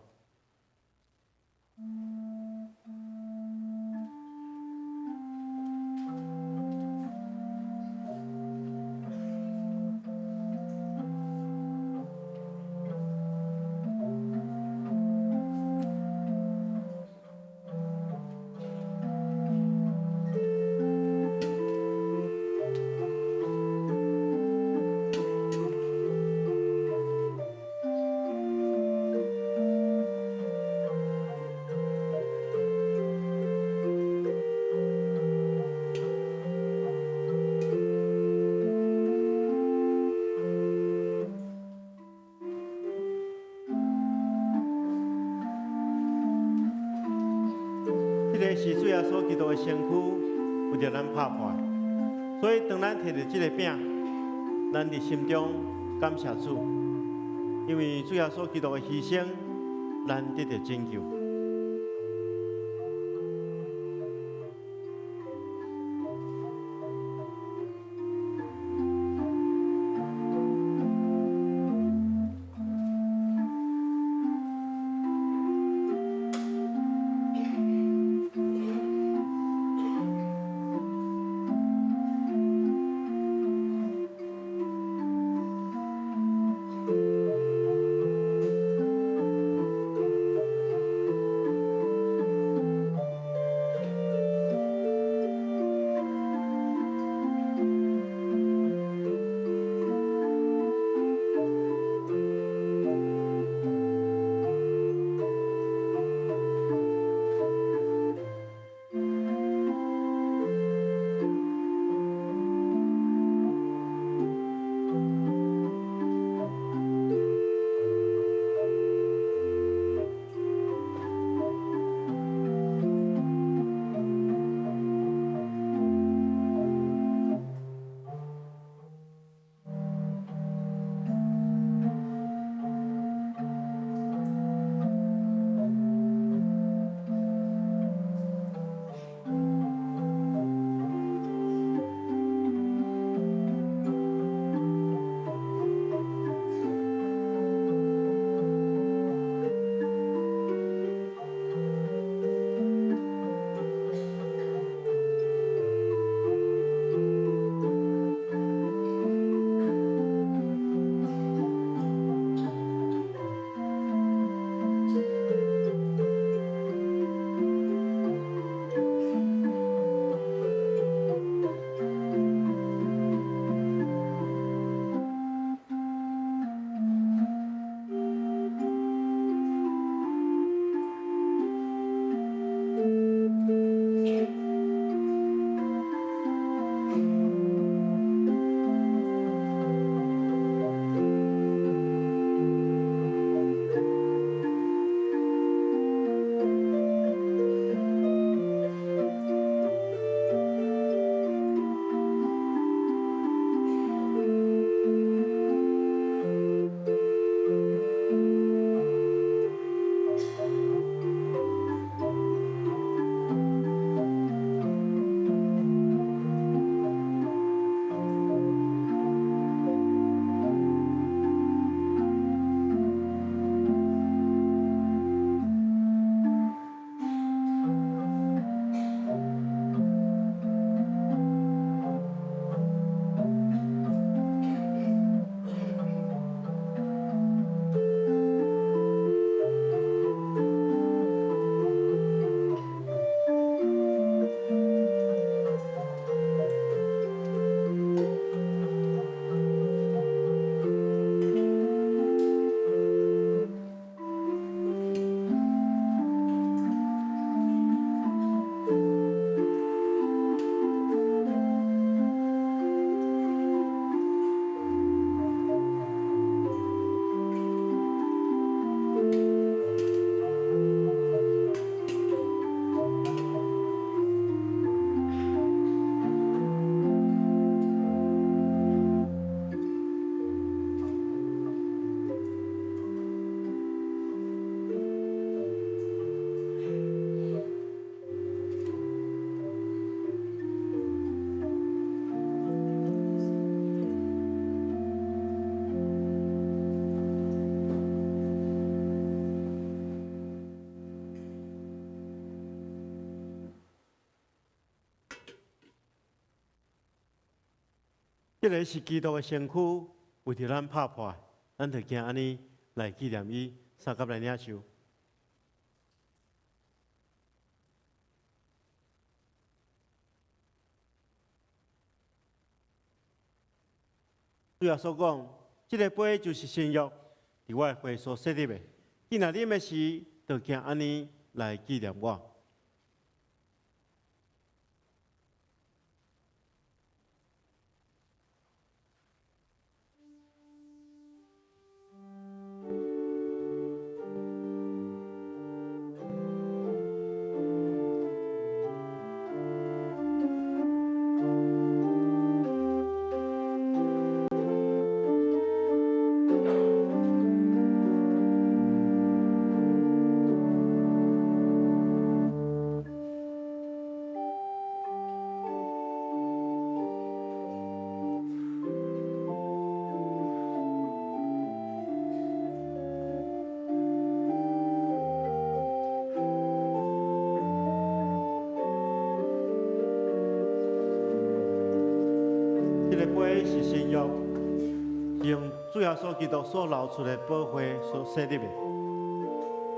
這个是主耶穌基督的身軀，為著咱拍破的。所以當咱提著這个餅，咱佇心中感謝主，因為主耶穌基督的犧牲，咱得著拯救。這个是基督的身軀，為著咱拍破，咱就行按呢來紀念伊，相佮來領受。主耶穌講，這个杯就是新約，佇我的血所設立的。既若啉的時，就行按呢來紀念我。這个杯是新約，是用主耶穌基督所流出的寶血所設立的。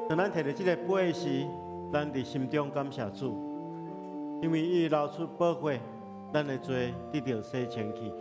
當咱提著這個杯時，咱佇心中感謝主，因為伊流出寶血，咱的罪得著洗清去。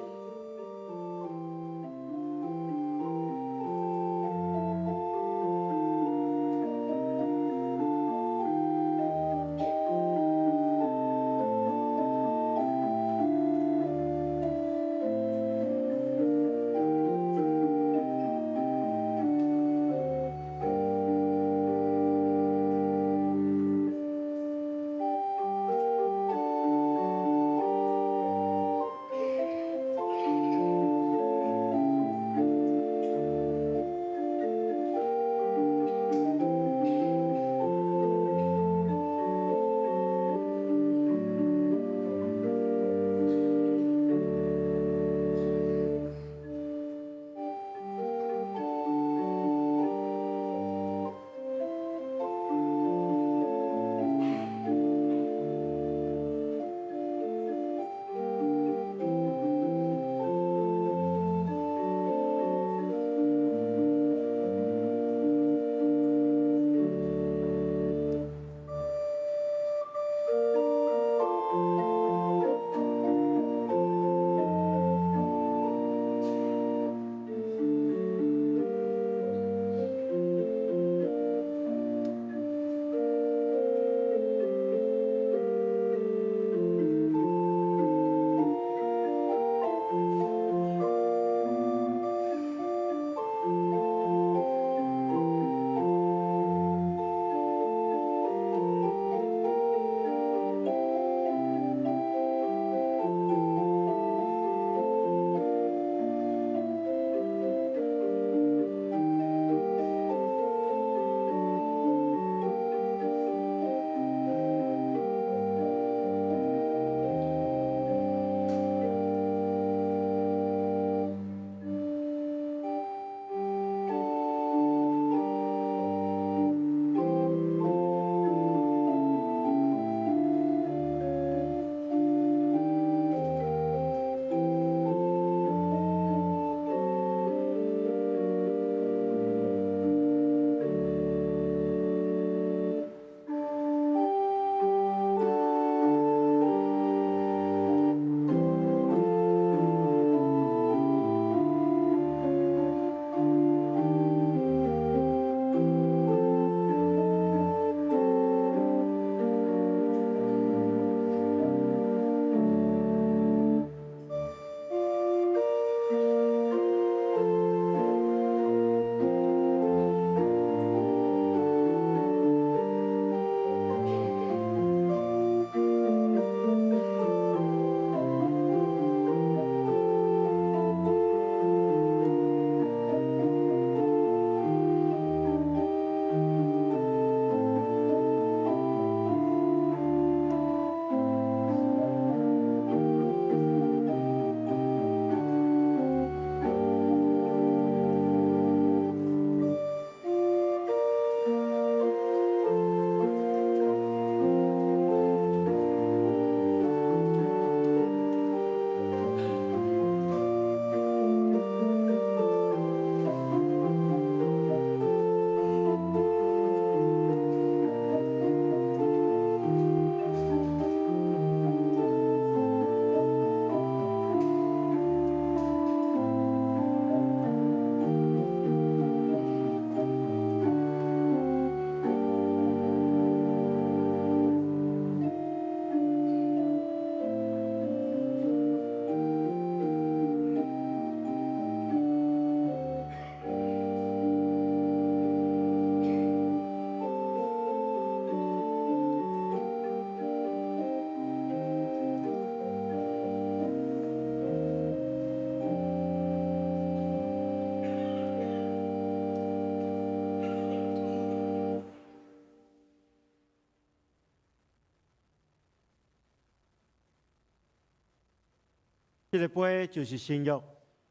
這个杯就是新約，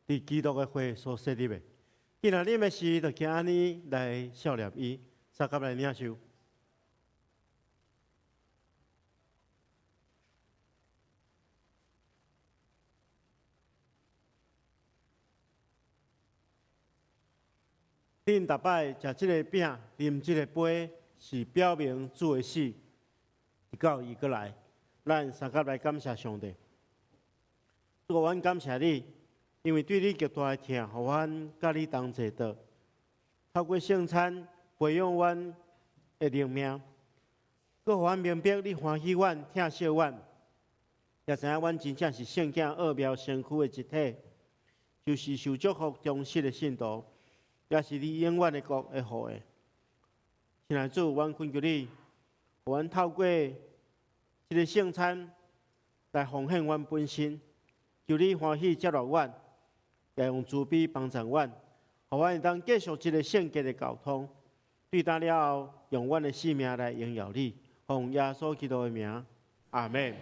佇基督的血所設立的。既然啉的時，就行按呢來數念伊，相佮來領受。恁逐擺食這个餅、啉這个杯，是表明主的死，直到伊閣來。咱相佮來感謝上帝。主，阮感謝你，因為對你極大的疼，予阮佮你同齊桌，透過聖餐培養阮的靈命，閣予阮明白你歡喜阮、疼惜阮，也知影阮真正是聖潔奧妙身軀的一體，就是受祝福忠實的信徒，也是你永遠的國的後裔。親愛的主，阮懇求你，予阮透過這個聖餐來奉獻阮本身，求你歡喜接納阮，也用慈悲幫助阮，予阮會當繼續這個聖潔的交通。對今了後，用阮的性命來榮耀你，奉耶穌基督的名，阿們。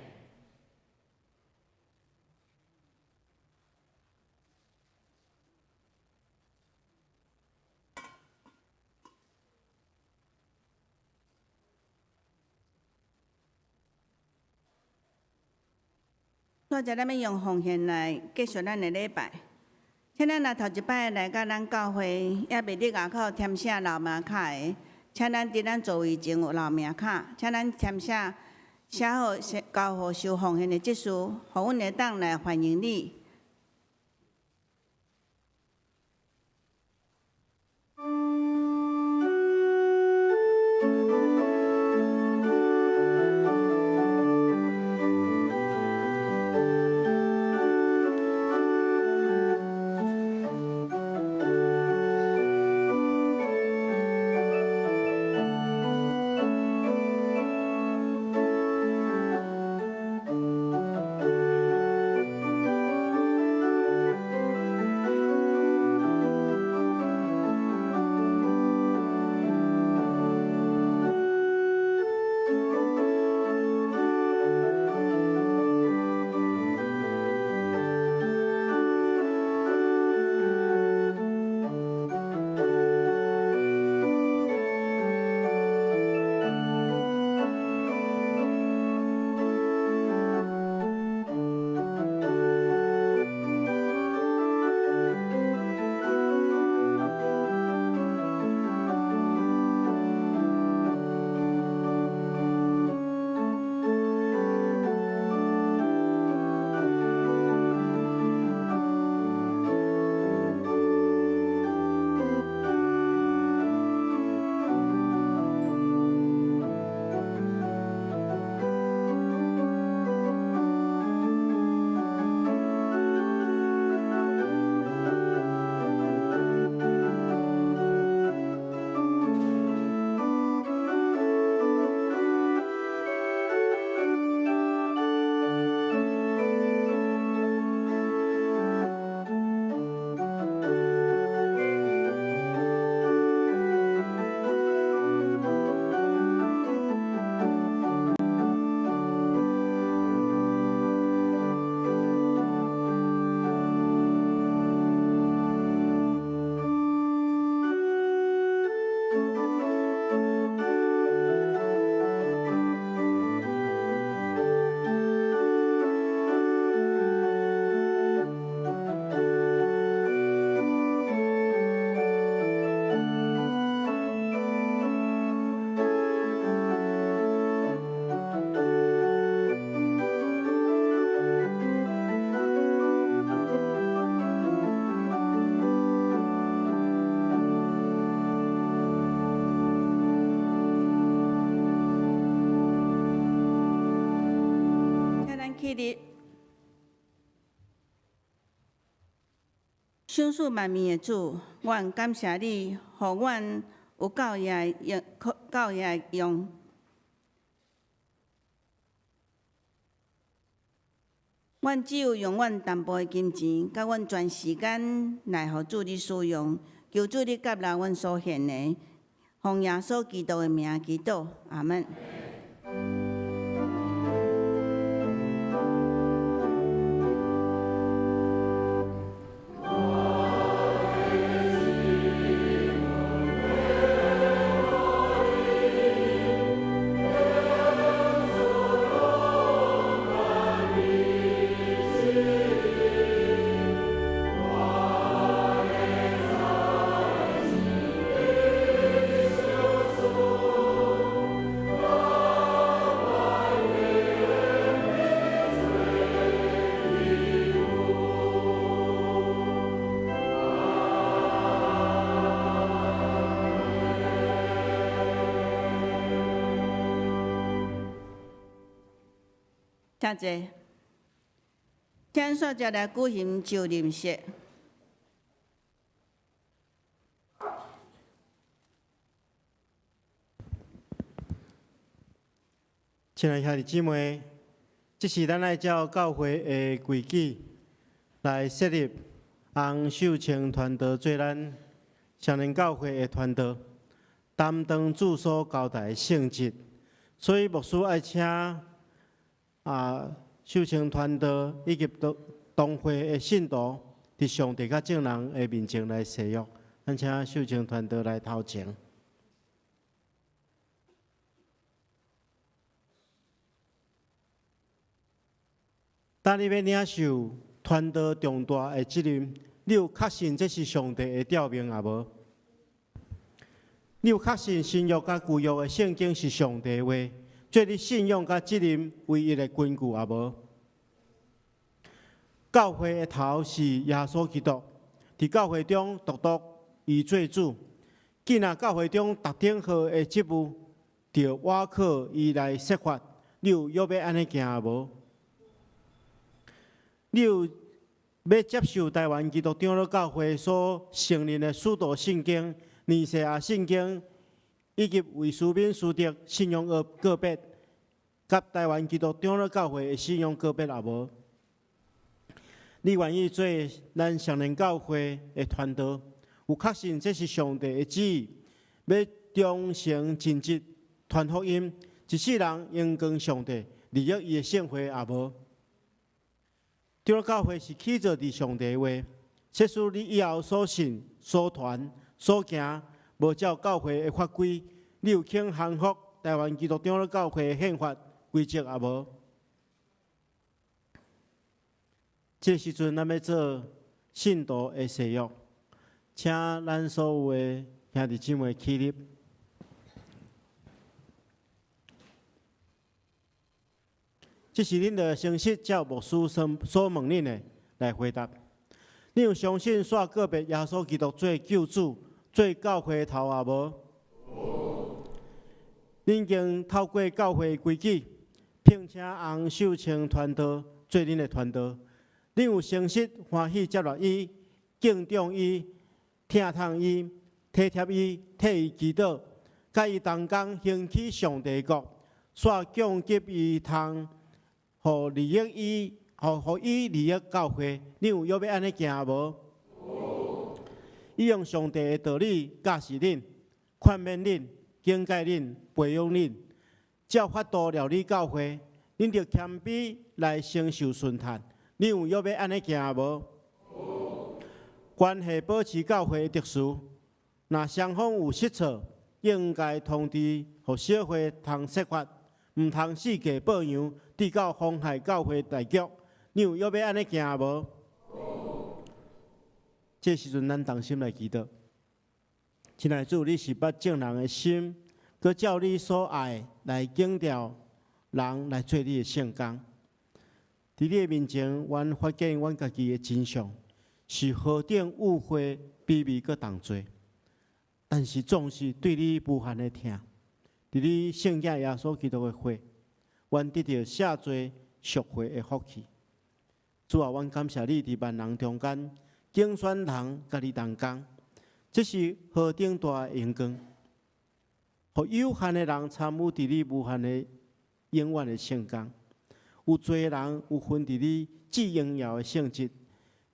現在咱欲用奉獻來結束咱的禮拜。請咱若頭一擺來到咱教會，猶未佇外口填寫留名卡的，請咱佇咱座位前有留名卡，請咱填寫寫好交予收奉獻的執事，予阮會當來歡迎你。請咱起立。賞賜萬民的主，阮感謝你，予阮有夠額用，夠額用。阮只有用阮淡薄的金錢，佮阮全時間來予主你使用。求主你接納阮所獻的，奉耶穌基督的名祈禱，阿們。請坐。請煞接來舉行就任式。親愛兄弟姊妹，這是咱愛照教會的規矩來設立洪秀清傳道做咱雙連教會的傳道，擔當主所交代的聖職。所以牧師愛請秀清傳道以及同同會的信徒，佇上帝佮眾人的面前來誓約。咱請秀清傳道來頭前。當你欲領受傳道重大的責任，你有確信這是上帝的召命抑無？你有確信新約佮舊約的聖經是上帝的話，做你信仰佮責任唯一的根據抑無？教會的頭是耶穌基督，佇教會中獨獨伊做主。既若教會中特定號的職務，著倚靠伊來設法，你有欲欲按呢行抑無？你有欲接受台灣基督長老教會所承認的使徒信經、尼西亞信經，以及威斯敏斯特信仰的告別，佮台灣基督長老教會的信仰告別抑無？你願意做咱雙連教會的傳道？有確信這是上帝的旨意，欲忠誠盡職傳福音，一世人榮光上帝，利益伊的聖會抑無？長老教會是起造佇上帝的話，即使你以後所信、所傳、所行，無照教會的法規，你有肯降服台灣基督長老教會的憲法規則抑無？這個時陣，咱欲做信徒的誓約，請咱所有的兄弟姊妹起立。這時恁著誠實照牧師所所問恁的來回答。你有相信煞告別耶穌基督做救主、做教會頭抑無？恁已經透過教會規矩，聘請洪秀清傳道做恁的傳道。恁有誠實歡喜接納伊、敬重伊、疼痛伊、體貼伊、替伊祈禱，佮伊同工興起上帝國，煞供給伊通。予利益伊，予伊利益教會，你有欲欲按呢行無？伊用上帝的道理教示恁、勸勉恁、警戒恁、培養恁，照法度料理教會，恁著謙卑來承受順趁。你有欲欲按呢行無？關係保持教會的秩序，若雙方有失錯，應該通知予小會通說法。毋通四界報揚，直到妨害教會大局。你有欲欲按呢行無？這時陣，咱同心來祈禱。親愛的主，你是捌眾人的心，閣照你所愛來揀召人來做你的聖工。佇你的面前，阮發現阮家己的真相是何等污穢、卑微閣重罪，但是總是對你無限的疼。佇你聖子耶穌基督的血，阮得著赦罪贖回的福氣。主啊，阮感謝你佇萬人中間揀選人佮你同工，這是何等大的榮光！予有限的人參與佇你無限的永遠的聖工，有濟人有份佇你至榮耀的聖職，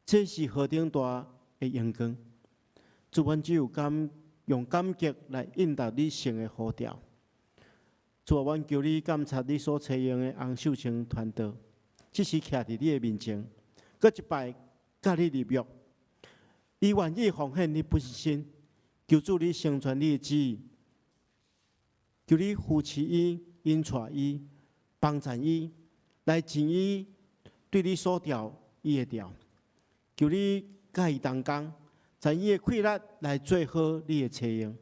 這是何等大的榮光！主，阮只有感用感激來應答你聖的呼召。主啊，阮求你鑒察你所差用的洪秀清傳道，這時徛佇你的面前，閣一擺佮你立約，伊願意奉獻你本身，求主你成全你的旨意，求你扶持伊、引帶伊、幫贊伊，來盡伊對你所召伊的召，求你佮伊同工，盡伊的氣力來做好你的差用，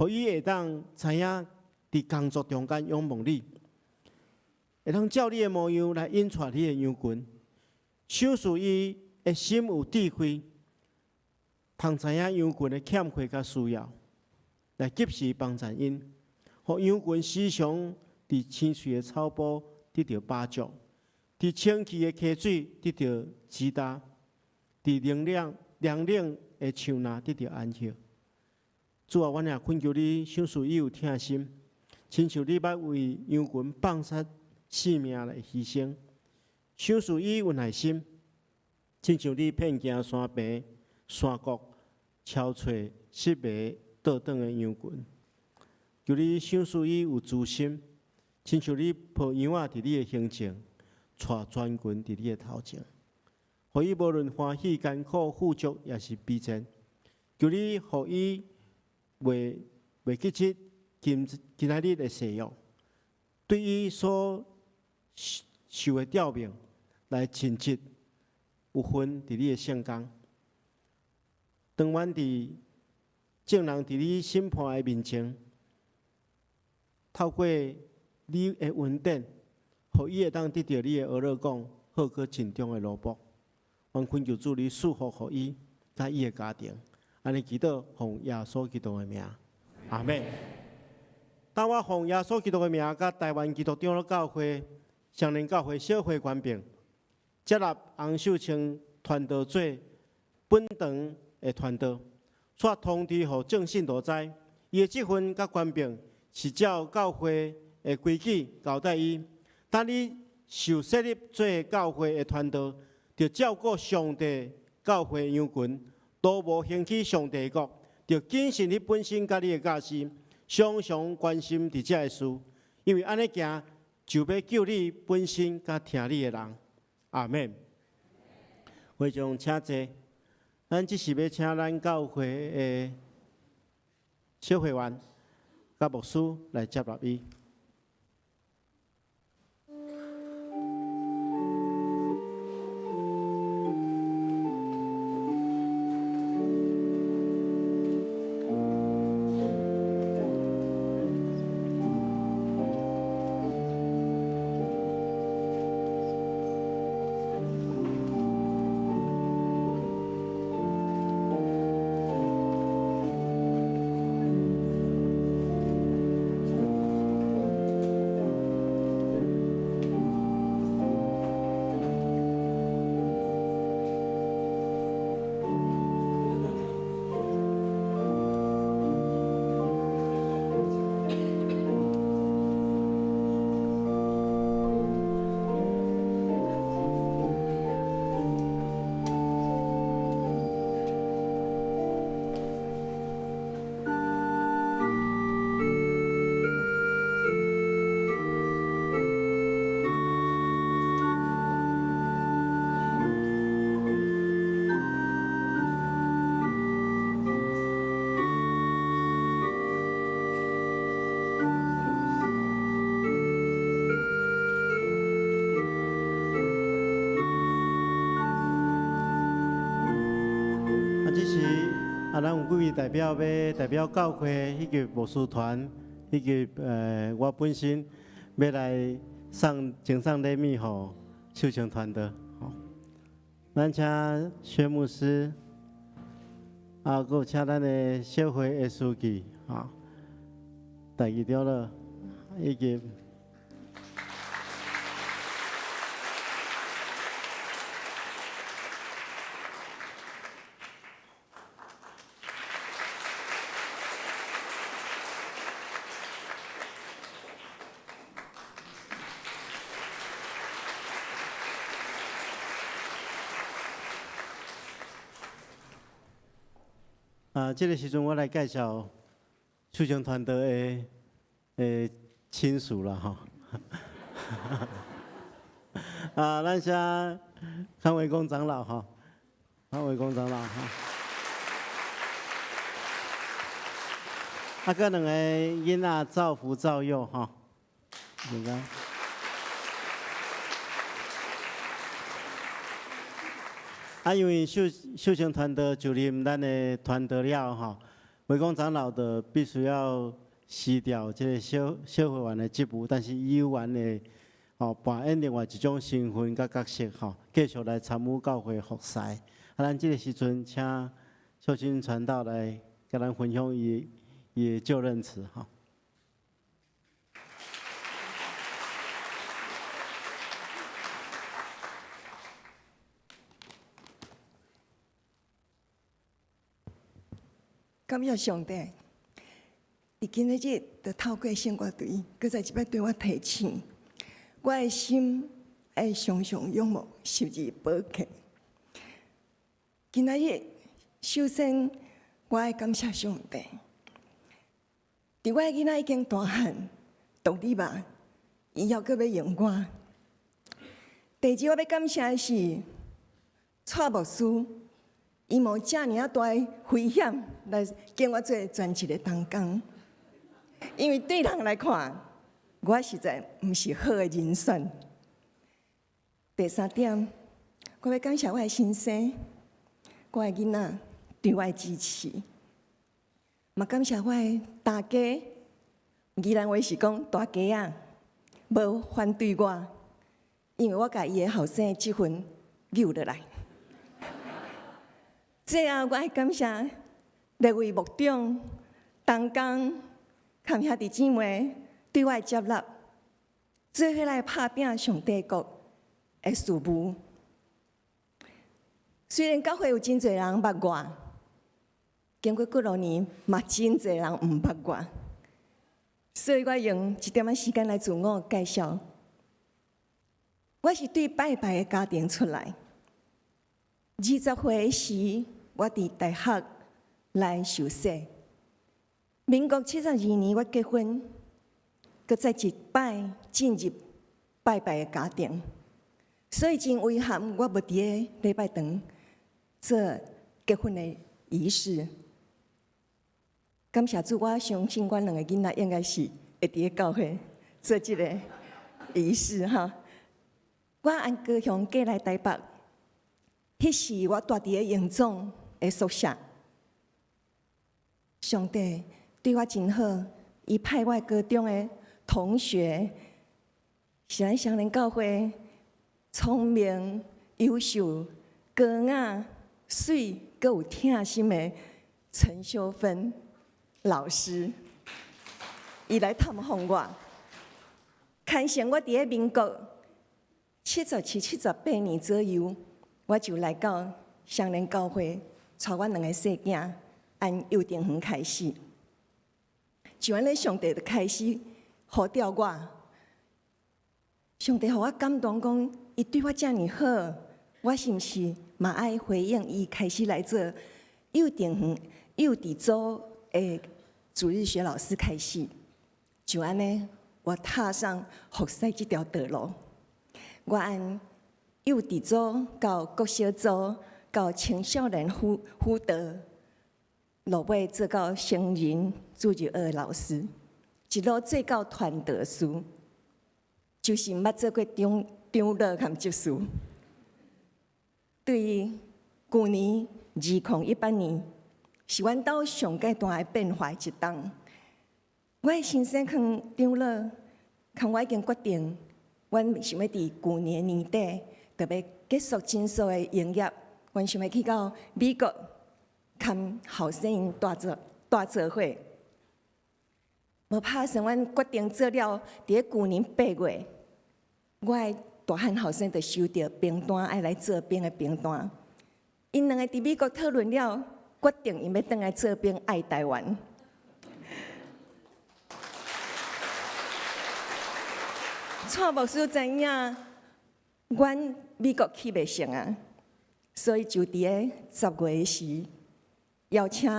予伊會當知影。佇工作中間仰望你，會當照你的模樣來引帶你的羊群，賞賜伊的心有智慧，通知影羊群的欠缺佮需要，來及時幫贊𪜶，予羊群時常佇青翠的草埔得著飽足。佇清氣的溪水得著支搭，佇涼涼涼冷的樹林得著安歇。主啊，阮也懇求你賞賜伊有疼心，親像你捌為羊群放捨性命來犧牲；賞賜伊有耐心，親像你遍行山坪、山谷，搜揣失迷倒轉的羊群。求你賞賜伊有慈心，親像你抱羊仔佇你的胸前，帶全群佇你的頭前，予伊無論歡喜、艱苦、富足，抑是卑賤，求你予伊袂記得今仔日的誓約，對伊所受的召命來盡職有份佇你的聖工。當阮佇眾人佇你審判的面前，透過你的恩典，予伊會當得著你的呵咾講，好過盡忠的奴僕。阮懇求主你賜福予伊，佮伊的家庭。按呢祈禱，奉耶穌基督的名，阿們。當我奉耶穌基督的名，佮台灣基督長老教會、雙連教會小會權柄，接納洪秀清傳道做本堂的傳道，煞通知予眾信徒知，伊的職分佮權柄是照教會的規矩交代伊。當你受設立做教會的傳道，著照顧上帝教會羊群，都無興起上帝國，著謹慎你本身佮你的教師，常常關心佇遮的事，因為按呢行就欲救你本身佮聽你的人。阿們。會眾請坐，咱這是欲請咱教會的小會員佮牧師來接納伊。啊，這時啊，咱有幾位代表欲代表教會以及牧師團，以及我本身欲來送贈送禮物予秀清傳道。吼，咱請薛牧師，啊，閣有請咱的小會的書記，吼，大家長老以及。啊，這个時陣我來介紹秀清傳道的親屬啦，吼。啊，咱請康維公長老吼，康維公長老吼。啊，閣兩个囡仔造福造佑吼，明白。啊，因為秀秀清傳道就任咱的傳道了吼，維公長老就必須要辭掉這个小小會員的職務，但是伊有緣的吼扮演另外一種身份佮角色吼，繼續來參與教會服侍。啊，咱這个時陣請秀清傳道來共咱分享伊的就任詞吼。感謝上帝，佇今仔日，就透過聖歌隊，閣再一擺對我提醒，我的心愛常常仰望十字寶血。今仔日，首先我愛感謝上帝，佇我的囡仔已經大漢，獨立吧，伊猶閣欲用我。第二，我欲感謝的是蔡牧師，伊冒遮爾仔大的危險來揀我做全職的同工，因為對人來看，我實在毋是好的人選。第三點，我欲感謝我的先生，我的囡仔對我的支持，嘛感謝我的大家，宜蘭話是講大家仔，無反對我，因為我共伊的後生這份扭落來。最後，我愛感謝列位牧長、同工、佮兄弟姊妹對我的接納，做伙來拍拚上帝國的事務。雖然教會有真濟人捌我，經過幾落年，嘛真濟人毋捌我，所以我用一點仔時間來自我介紹。我是對拜拜的家庭出來，20歲時，我佇大學來受洗。民國72年，我結婚，閣再一擺進入拜拜的家庭，所以真遺憾，我無佇个禮拜堂做結婚的儀式。感謝主，我相信阮兩个囡仔應該是會佇个教會做這个儀式哈。我按高雄過來台北，彼時我蹛佇个榮總的宿舍。上帝對我真好，伊派我高中的同學，是咱雙連教會聰明、優秀、高雅、媠、閣有疼心的陳秀芬老師，伊來探訪我，牽成我佇个民國77、78年左右，我就來到雙連教會，帶阮兩个細囝按幼稚園開始，就按呢，上帝就開始呼召我。上帝予我感動，講伊對我遮爾好，我是毋是嘛愛回應伊？開始來做幼稚園、幼稚組的主日學老師開始，就按呢，我踏上服侍這條道路。我按幼稚組到國小組到青少年輔導，落尾做到成人主日學的老師，一路做到傳道士，就是毋捌做過長老佮執事。對於舊年2018年，是阮兜上蓋大的變化一冬。我的先生囥長老，囥我已經決定，阮想欲佇舊年年底，就欲結束診所的營業，阮想欲去到美國，佮後生𪜶蹛做伙。無拍算，阮決定做了，佇咧舊年8月，我的大漢後生就收著兵單，愛來做兵的兵單。𪜶兩个佇美國討論了，決定𪜶欲轉來做兵，愛台灣。蔡牧師知影，阮美國去袂成啊，所以就佇咧10月時，邀請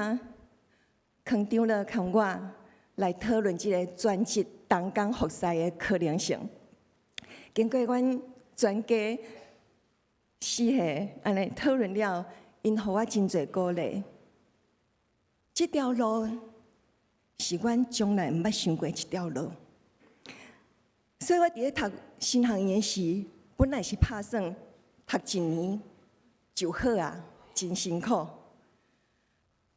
康長老佮我來討論這个全職同工服侍的可能性。經過阮全家四个按呢討論了，𪜶予我真濟鼓勵。這條路是阮從來毋捌想過一條路。所以我佇咧讀神學院時，本來是拍算讀一年就好啊，真辛苦。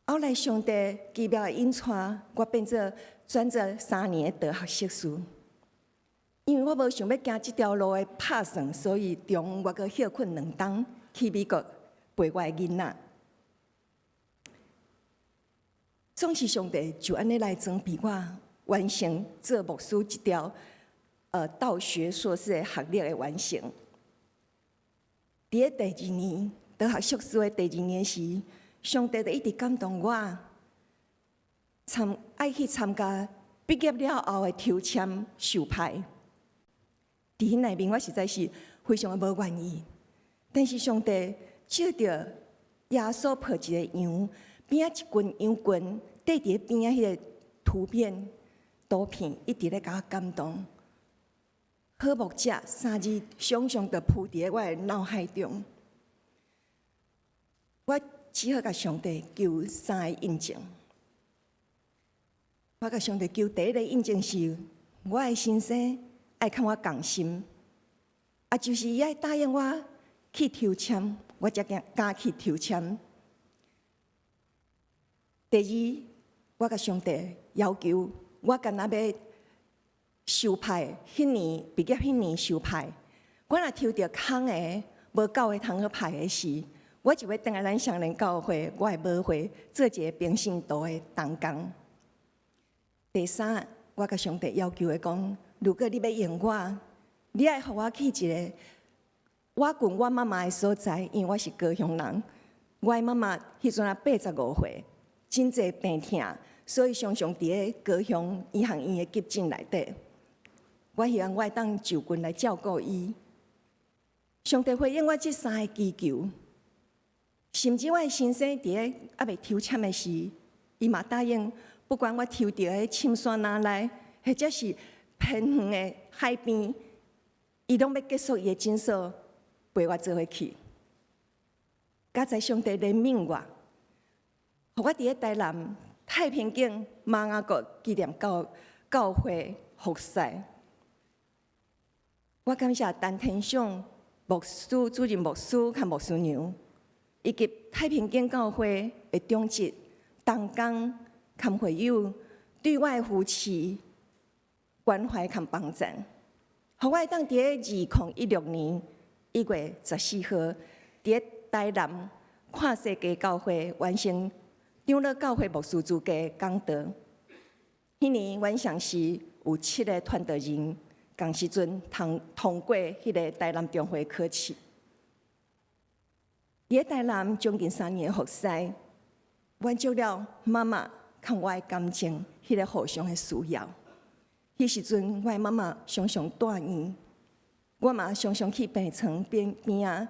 後來上帝奇妙的引帶，我變做轉做3年的道學碩士。因為我無想欲行這條路的拍算，所以中我閣歇睏2冬去美國陪我的囡仔。總是上帝就按呢來裝備我，完成做牧師這條道學碩士的學歷的完成。佇咧第二年，道學碩士的第二年時，上帝就一直感動我，參愛去參加畢業了後的抽籤授牌。佇彼內面，我實在是非常的無願意。但是上帝借著耶穌抱一个羊，邊仔一群羊群，綴佇邊仔彼个圖片圖片，一直咧共我感動。好牧者三字常常就浮佇我的腦海中。我只好共上帝求三個印證。我共上帝求第一个印證是，我的先生愛佮我仝心，啊，就是伊愛答應我去抽籤，我才敢去抽籤。第二，我共上帝要求，我干焦欲授牌，彼年畢業彼年授牌，我若抽著空的、無夠的通好派的時，我就欲轉來咱雙連教會，我的母會做一个平信徒的同工。第三，我共上帝要求的講，如果你欲用我，你愛予我去一个倚近我媽媽的所在，因為我是高雄人，我的媽媽彼陣仔85歲，真濟病痛，所以常常佇咧高雄醫學院的急診內底。我希望我會當就近來照顧伊。上帝回應我這三个祈求，甚至我的先生佇咧猶未抽籤的時，伊嘛答應，不管我抽著彼深山林內，或者是偏遠的海邊，伊攏欲結束伊的診所，陪我做伙去。佳哉上帝憐憫我，予我佇咧台南太平景瑪雅閣紀念教教會服侍。我感謝陳天祥牧師、主任牧師佮牧師娘，以及太平景教會的長執、同工、佮會友對我的扶持、關懷佮幫助，予我會當佇咧2016年1月14號，佇咧台南看世界教會完成長老教會牧師資格講道。彼年阮上是有七个傳道人，仝時陣通過彼个台南中會考試。佇咧台南將近3年的服侍，滿足了媽媽佮我的感情，彼个互相的需要。彼時陣，我的媽媽常常住院，我嘛常常去病床邊邊仔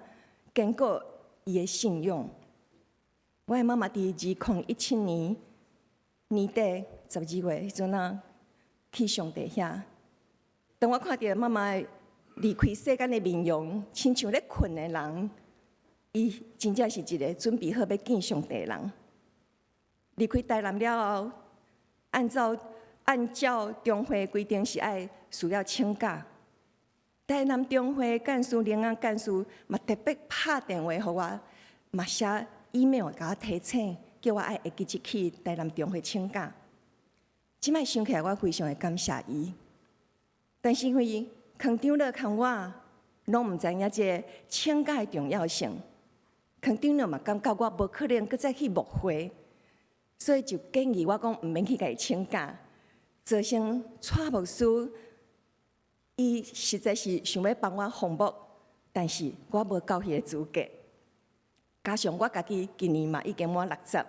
堅固伊的信仰。我的媽媽佇2017年年底12月彼陣仔去上帝遐。當我看著媽媽離開世間的面容，親像咧睏的人，伊真正是一个準備好欲見上帝的人。離開台南了後，按照中會規定是愛需要請假。台南中會幹事林安幹事嘛特別拍電話予我，嘛寫 email 共我提醒，叫我愛會記得去台南中會請假。這擺想起來，我非常的感謝伊。但是因為康長老佮我攏毋知影這个請假的重要性，康長老嘛感覺我無可能閣再去牧會，所以就建議我講毋免去共伊請假，造成蔡牧師伊實在是想欲幫我奉牧，但是我無夠彼个資格，加上我家己今年嘛已經滿60，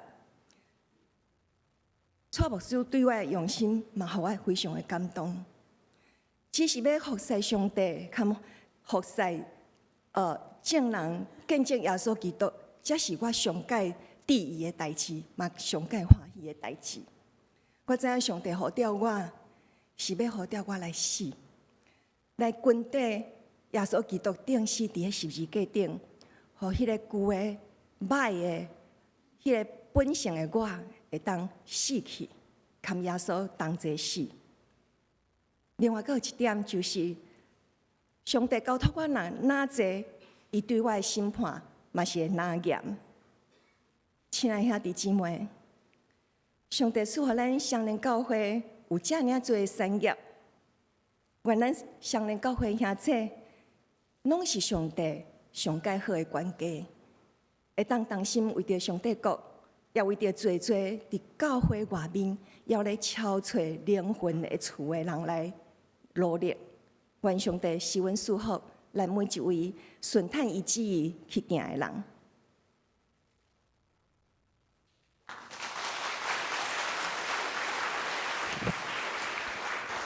蔡牧師對我的用心嘛，予我非常的感動。只是欲服侍上帝，佮服侍眾人見證耶穌基督，這是我上蓋致意的代誌，嘛上蓋歡喜的代誌。我知影上帝呼召我，是欲呼召我來死，來跟綴耶穌基督釘死佇咧十字架頂，予彼个舊的、歹的、彼个本性的我會當死去，佮耶穌同齊死。另外，閣有一點就是，上帝交託我若哪濟，伊對我的審判嘛是會哪嚴。親愛兄弟姊妹，上帝賜予咱雙連教會有遮爾濟的產業，願咱雙連教會兄弟，攏是上帝上蓋好的管家，會當同心為著上帝國，也為著濟濟佇教會外面猶咧敲揣靈魂的厝的人來努力。願上帝賜恩賜福，咱每一位順趁伊旨意去行的人。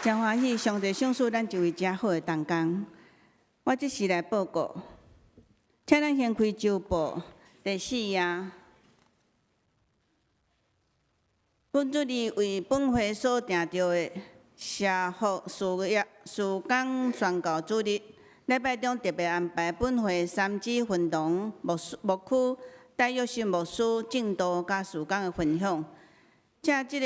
真歡喜，上帝賞賜咱一位遮好的同工。我這時來報告，請咱先開週報第四頁。本主日為本會所訂著的社福事業事工宣教主日，禮拜中特別安排本會三芝分堂牧師牧區戴玉信牧師證道佮事工的分享。請這個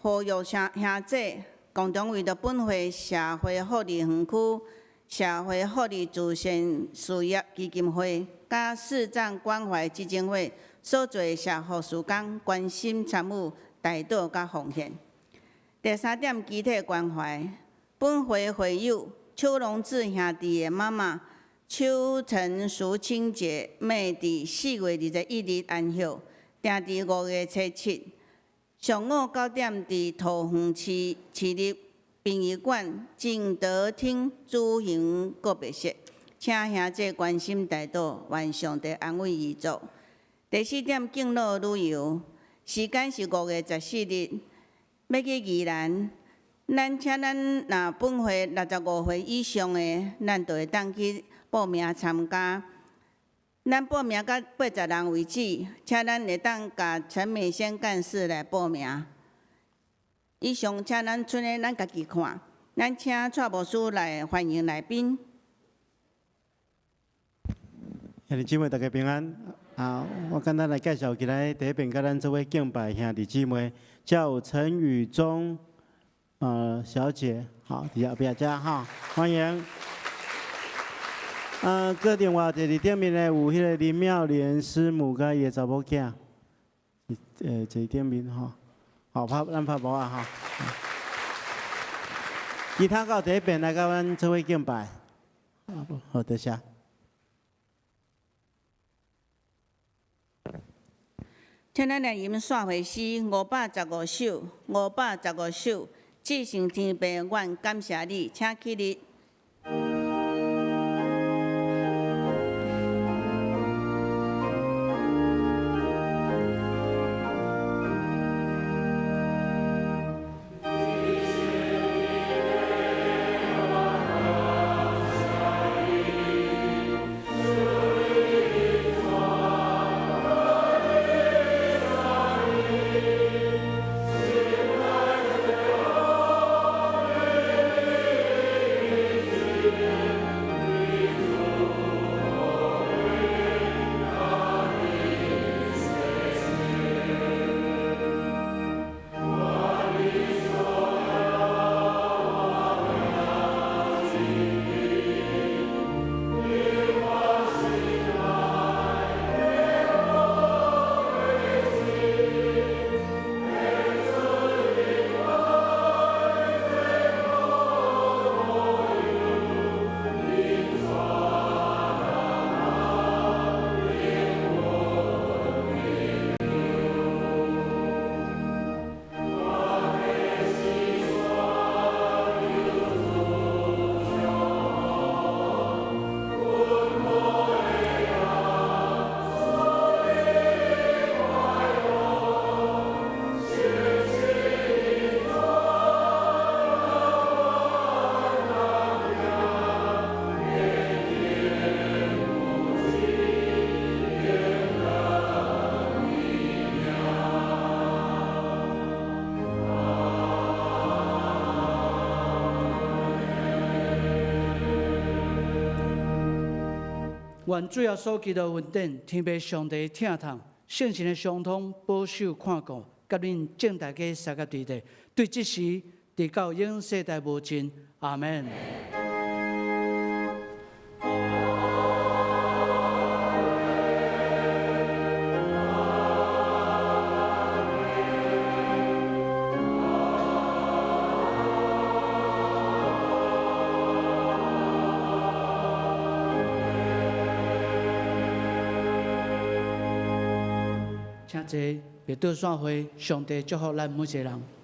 呼籲兄兄姐共同為著本會社會福利園區社會福利慈善事業基金會佮視障關懷基金會所做的社福事工，關心參與代禱佮奉獻。第三點，肢體關懷。本會會友邱榮志兄弟的媽媽邱陳淑清姐妹，佇4月21日安息，定佇5月初7上午9點，佇桃園市市立殯儀館正德廳舉行告別式，請兄姐關心代禱，願上帝安慰遺族。第四點，敬老旅遊，時間是5月14日，欲去宜蘭。咱請咱若本會65歲以上的，咱就會當去報名參加。咱報名到80人為止，請咱會當共陳美仙幹事來報名。以上，請咱賰的咱家己看。咱請蔡牧師來歡迎來賓。兄弟姊妹，大家平安。啊，我簡單來介紹今日佇彼邊佮咱做伙敬拜兄弟姊妹，叫陳宇忠小姐，好，佇後壁遮哈，歡迎。啊，閣另外坐佇頂面的有彼个林妙蓮師母佮伊的查某囝，坐頂面吼，好拍咱拍無啊吼。其他到佇彼邊來佮阮做伙敬拜，好，多謝。請咱來吟散會詩515首，515首，至聖天父，阮感謝你，請起立。願主耶穌基督恩典，天父上帝疼痛，聖神的相通、保守、看顧，佮恁眾大家相佮佇咧，對這時，直到永世代無盡。阿門。請坐，別倒散會，上帝祝福咱每一个人。